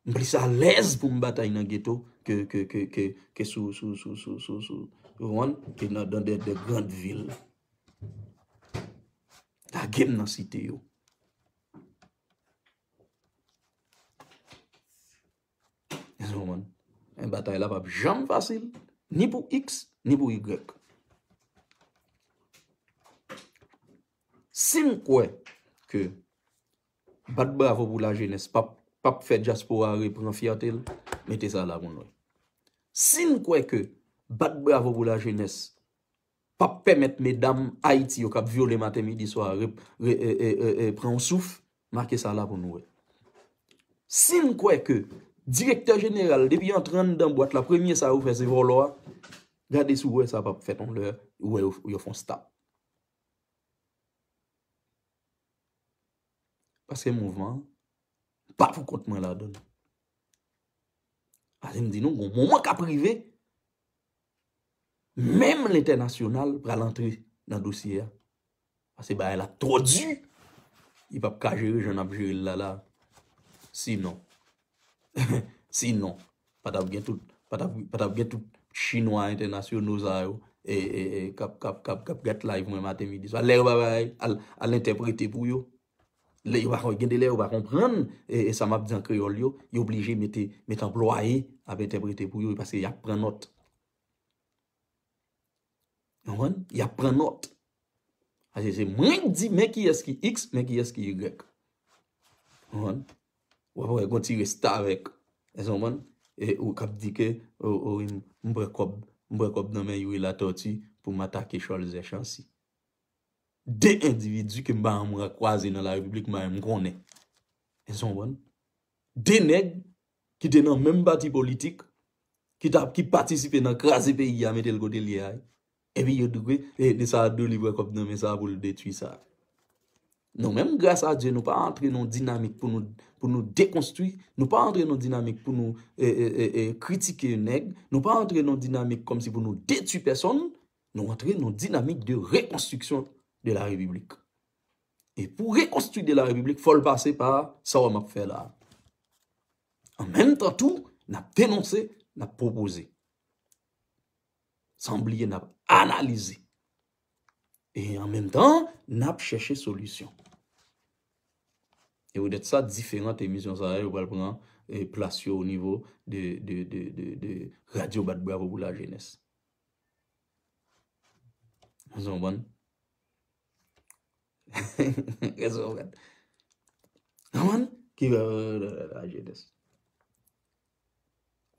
M plis alèz pou m batay nan geto ke, ke, ke, ke, ke sou, sou, sou, sou, sou, sou, ou konprann? Ke nan, dans des, des grandes villes. Lage m nan site yo. Èske w konprann? Men batay la p ap janm fasil, ni pou X, ni pou Y. Si n kwè ke bat bravo pou lajenès p ap, p ap fè dyaspora a reprann fyète l, mete sa la pou n wè. Si n kwè ke bat bravo pou lajenès p ap pèmèt medam Ayiti yo k ap vyole maten, midi, swa, re, re, e, e, e, e, pran yon souf, make sa la pou nou wè. Si n kwè ke direktè jeneral, depi antre anndan bwat la, premye sa yo fè se vòlò a, gade si w wè sa p ap fèt yon lè, ou wè yo, yo fè yon stop. Paske mouvman an pa pou kont mwen ladan l. Paske m di nou, gon moman k ap rive, menm lentènasyonal pral antre nan dosye a. Paske bagay la twò di. Li p ap ka jere jan n ap jere l la la. Sinon, sinon, pa t ap gen tout, pa t ap, pa t ap gen tout chinwa entènasyonal sa yo, e, e, e, k ap, k ap, k ap, k ap gad live mwen maten, midi, swa. Lè yo pa bay, al, al entèprete pou yo. Lè yo pa, gen de lè yo pa konprann, e, e sa m ap di an kreyòl yo, yo oblije mete, mete anplwaye ap entèprete pou yo, paske y ap pran nòt. Ou konprann? Y ap pran nòt. Paske se mwen k di, men kiyès ki X, men kiyès ki Y. Ou konprann? W ap wè gon ti restavèk. Èske w konprann? E ou k ap di ke, o, o, wi, m, m pran kòb, m pran kòb nan men Youri Latortue pou m atake Charles Zèchancy. De endividi ke m pa janm kwaze nan larepiblik, m pa menm konnen. Èske w konprann? De nèg ki te nan menm pati politik, ki t ap, ki patisipe nan kraze peyi a, mete l kote l ye a. Epi yo di ke, e, de sa, de li pran kòb nan men sa pou l detwi sa. Nou menm, gras a Dye, nou pa antre nan yon dinamik pou nou, pou nou dekonstwi, nou pa antre nan yon dinamik pou nou, e, e, e, e, kritike nèg, nou pa antre nan yon dinamik kòmsi pou nou detwi pèsonn, nou antre nan yon dinamik de rekonstriksyon de la Repiblik. E pou rekonstwi de la Repiblik, fò l pase pa sa w wè m ap fè la. An menm tan tou, n ap denonse, n ap pwopoze. San bliye, n ap analize. E an menm tan, n ap chèche solisyon. E poutèt sa, diferan emisyon sa yo, yo pral pran, e, plas yo o nivo de, de, de, de, de radyo Bat Bravo pou Lajenès. Èske w konprann? Èske w konprann? Konprann? Ki, euh, lajenès.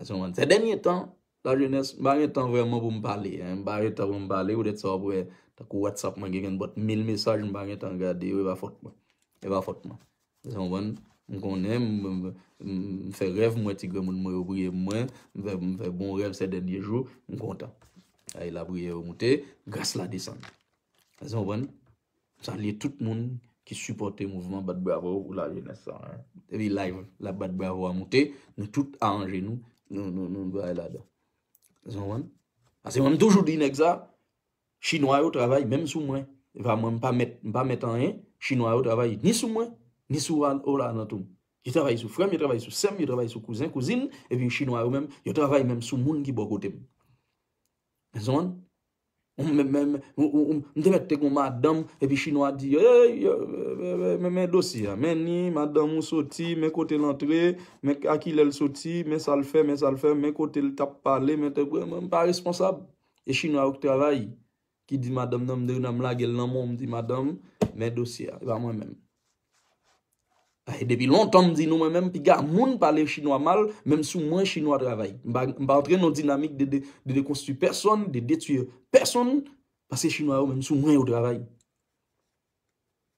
Èske w konprann? Sè dènye tan, lajenès, m pa gen tan vrèman pou m pale, en. M pa gen tan pou m pale, poutèt sa w ap wè, tankou WhatsApp mwen gen, gen nenpòt mil mesaj, m pa gen tan gade yo, e pa fòt mwen. E pa fòt mwen. Èske w konprann? M konnen, m, m, m, m fè rèv, m wè ti granmoun mwen yo priye pou mwen, m fè, m fè bon rèv sè dènye jou, m kontan. Ay lapriyè yo moute, gras la desann. Èske w konprann? M salye tout moun ki sipòte mouvman Bat Bravo pou lajenès sa, en. Depi live la, Bat Bravo a moute, nou tout aranje nou, nou, nou, nou bay ladan. Èske w konprann? Paske mwen, m toujou di nèg sa, Chinwa yo travay menm sou mwen. E pa mwen, m pa mèt, m pa mèt anyen. Chinwa yo travay ni sou mwen, ni sou Al-, Ola nan tou. Yo travay sou frè m, yo travay sou sè m, yo travay sou kouzen, kouzin, epi Chinwa yo menm, yo travay menm sou moun ki bò kote m. Èske w konprann? M, m, m, m, m, m, m te mèt te gon madanm, epi Chinwa di, "Ey, men, men, men dosye a, men ni madanm ou soti, men kote l antre, men a kilè l soti, men sa l fè, men sa l fè, men kote l t ap pale, men te," m, m pa responsab. E Chinwa yo k travay, ki di madanm nan, m de nan m lage l nan men w, m di, "Madanm, men dosye a, e pa mwen menm." E depi lontan, m di nou, mwen menm, piga moun pale Chinwa mal, menm sou mwen, Chinwa travay. M pa, m pa antre nan dinamik de, de, de dekonstwi pèsonn, de detwi pèsonn, paske Chinwa yo, menm sou mwen, yo travay.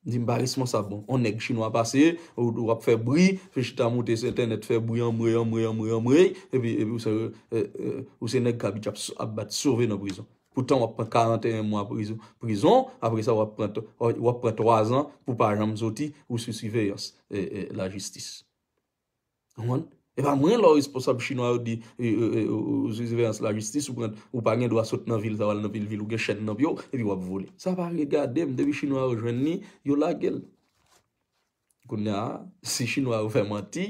M di, m pa responsab, bon. On nèg Chinwa pase, ou, ou ap fè bri, fè chita moute sou entènèt, fè bri, anmwey, anmwey, anmwey, anmwey, epi, epi ou se, e, e, ou se nèg k abitye ap, ap bat sove nan prizon. Poutan w ap pran karanteyen mwa prizon, prizon, apre sa w ap pran, w ap pran twa zan pou pa janm soti, ou sou siveyans e, e, lajistis. Ou konprann? E pa mwen lè w responsab chinwa yo di e, e, e, ou, ou sou siveyans lajistis, ou pran, ou pa gen dwa sot nan vil sa w al nan vil, vil ou gen chèn nan pye w, epi w ap vole. Sa pa regade m, depi chinwa yo jwenn li, yo lage l. Kounye a, si chinwa yo fè manti,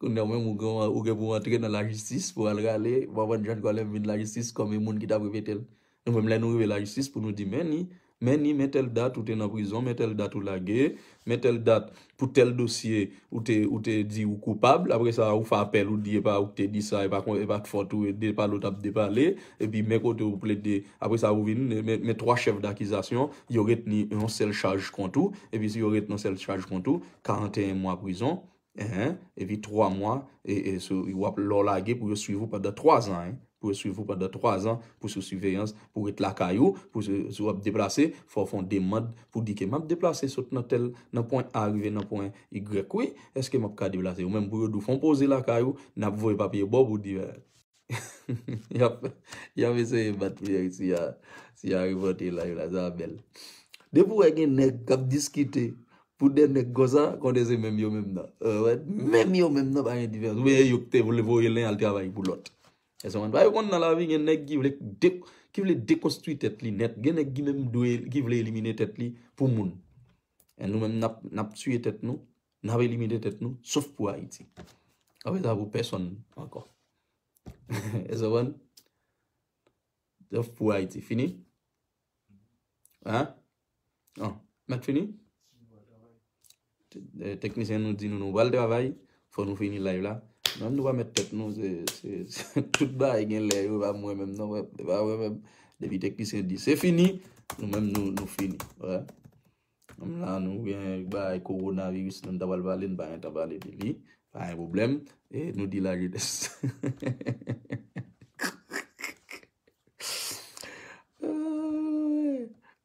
kounye a ou menm ou gen, ou gen pou antre nan lajistis pou al rale, w ap jwenn kòlè vin lajistis kòm yon moun ki t ap repete l. Nou menm lè nou rive lajistis pou nou di men ni, men ni, men tèl dat ou te nan prizon, men tèl dat ou lage, men tèl dat pou tèl dosye ou te, ou te di ou koupab, apre sa ou fè apèl ou di e pa ou ki te di sa, e pa kon, e pa t fòt ou, e depale ou t ap depale, epi men kote ou plede, apre sa ou vin, men, men twa chèf dakizasyon, yo retni yon sèl chaj kont ou, epi si yo retni yon sèl chaj kont ou, karanteyen mwa prizon, epi twa mwa, e, e, sou, w ap lè w lage pou yo swiv ou pandan twa zan, en. Pou yo swiv ou pandan twa zan, pou sou siveyans, pou ret lakay ou, pou si, si w ap deplase, fò w fè yon demann pou di ke m ap deplase sot nan tèl, nan pwen A rive nan pwen Y, wi. Èske m ap ka deplase? Ou menm pou yo di w fè yon poze lakay ou, n ap voye papye ba w pou di, eh, y ap, y ap eseye bat Pierre si a, si a repote live la, sa bèl. Depi w wè gen nèg k ap diskite pou de nèg konsa, konnen se menm yo menm nan. Eh, wè, menm yo menm nan pa gen diferans. Oubyen e yo ki te vle voye len al travay pou lòt. Èske w konprann? Paske w konn nan lavi, gen nèg ki vle de-, ki vle dekonstwi tèt li nèt. Gen nèg ki menm dwe, ki vle elimine tèt li pou moun. E nou menm, n ap, n ap tiye tèt nou, n ap elimine tèt nou, sof pou Ayiti. Apre sa, pou pèsonn ankò. Èske w konprann? Sof pou Ayiti. Fini? Hein? An, mèt fini? Te-, eh, teknisyen nou di nou, nou pral travay, fò nou fini live la. Menm nou pa mèt tèt nou, se, se, se, tout bagay gen lè, yo pa mwen menm non, frè, se pa mwen menm. Depi teknisyen di, se fini, nou menm nou, nou fini. Wè. Menm la, nou gen bagay kowonaviris, nou ta pral pale, nou pa gen tan pale de li, pa gen pwoblèm. E nou di lajenès.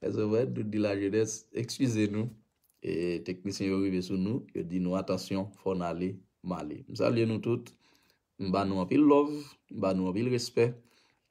Èske w konprann? Nou di lajenès, eskize nou. E teknisyen yo rive sou nou, yo di nou, "Atansyon, fò n ale, m ale." M salye nou tout, m ba nou anpil love, m ba nou anpil respè.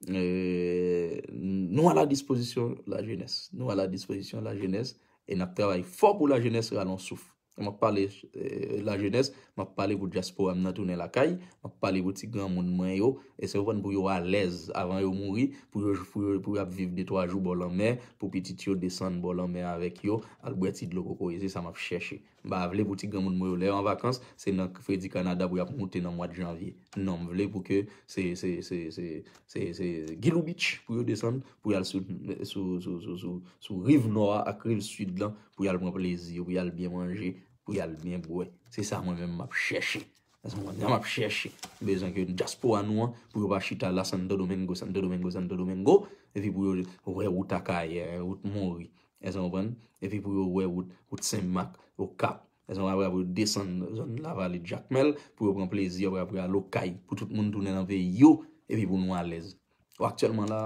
E nou a la dispozisyon lajenès. Nou a la dispozisyon lajenès e n ap travay fò pou lajenès rale yon souf. M ap pale, eh, lajenès, m ap pale pou dyaspora m nan tounen lakay, m ap pale pou ti granmoun mwen yo, èske w konprann, pou yo alèz avan yo mouri, pou yo, pou yo, pou y ap viv de twa jou bò lanmè, pou pitit yo desann bò lanmè avèk yo, al bwè ti dlo kokoye, se sa m ap chèche. M pa vle pou ti granmoun mwen yo, lè yo an vakans, se nan Fredi Kanada pou y ap moute nan mwa de janvye. Non, m vle pou ke se, se, se, se, se, se Gilou Beach pou yo desann, pou y al sou, sou, sou, sou, sou, sou riv nò a ak riv sid lan, pou y al pran plezi yo, pou y al byen manje, pou y al byen bwè. Se sa mwen menm m ap chèche. Se sa mwen menm m ap chèche. M bezwen ke dyaspora nou an, pou yo pa chita la Santo Domingo, Santo Domingo, Santo Domingo, epi pou yo wè wout Akayè, wout Mori. Èske w konprann? Epi pou yo wè wout, wout Senmak, Okap. Èske w konprann? Apre pou yo desann zòn Lavale Jakmèl, pou yo pran plezi, apre pou yo al Okay, pou tout moun tounen nan peyi yo, epi pou nou alèz. Bon, aktyèlman la,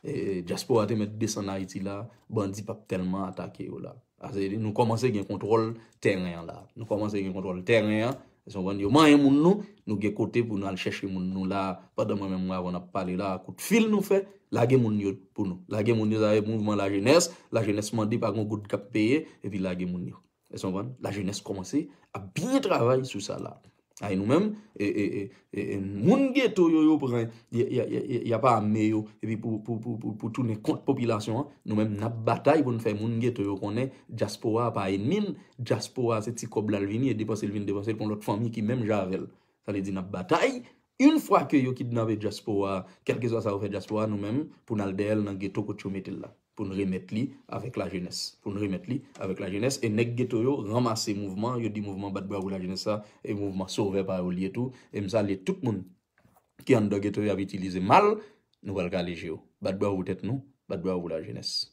e, dyaspora te mèt desann Ayiti la, bandi p ap tèlman atake yo la. Paske nou kòmanse gen kontwòl tèren an la. Nou kòmanse gen kontwòl tèren an. Èske w konprann? Yo manyen moun nou, nou gen kote pou nou al chèche moun nou la. Pandan mwen menm, mwen avè w n ap pale la, kout fil nou fè, lage moun yo pou nou. Lage moun yo, sa vle mouvman lajenès, lajenès mande pa gen goud k ap peye, epi lage moun yo. Èske w konprann? Lajenès kòmanse ap byen travay sou sa la. Ay nou menm, e, e, e, e, e, moun geto yo, yo pran, y, y, y, y, y ap ame yo, epi pou, pou, pou, pou, pou tounen kont popilasyon an, nou menm n ap batay pou n fè moun geto yo konnen dyaspora a pa ènmi n, dyaspora a se ti kòb la l vini e depanse l vin depanse l pou yon lòt fanmi ki menm jan avè l. Sa vle di n ap batay, yon fwa ke yo kidnape dyaspora a, kèlkeswa sa yo fè dyaspora a, nou menm, pou n al dèyè l nan geto kote yo mete l la. Pou n remèt li avèk lajenès. Pou n remèt li avèk lajenès. E nèg geto yo ranmase mouvman, yo di mouvman Bat Bravo Lajenès sa, e mouvman sovè pa yo li ye tou. E m salye tout moun ki anndan geto yo ap itilize mal, nou pral kale je yo. Bat bravo pou tèt nou, bat bravo pou lajenès.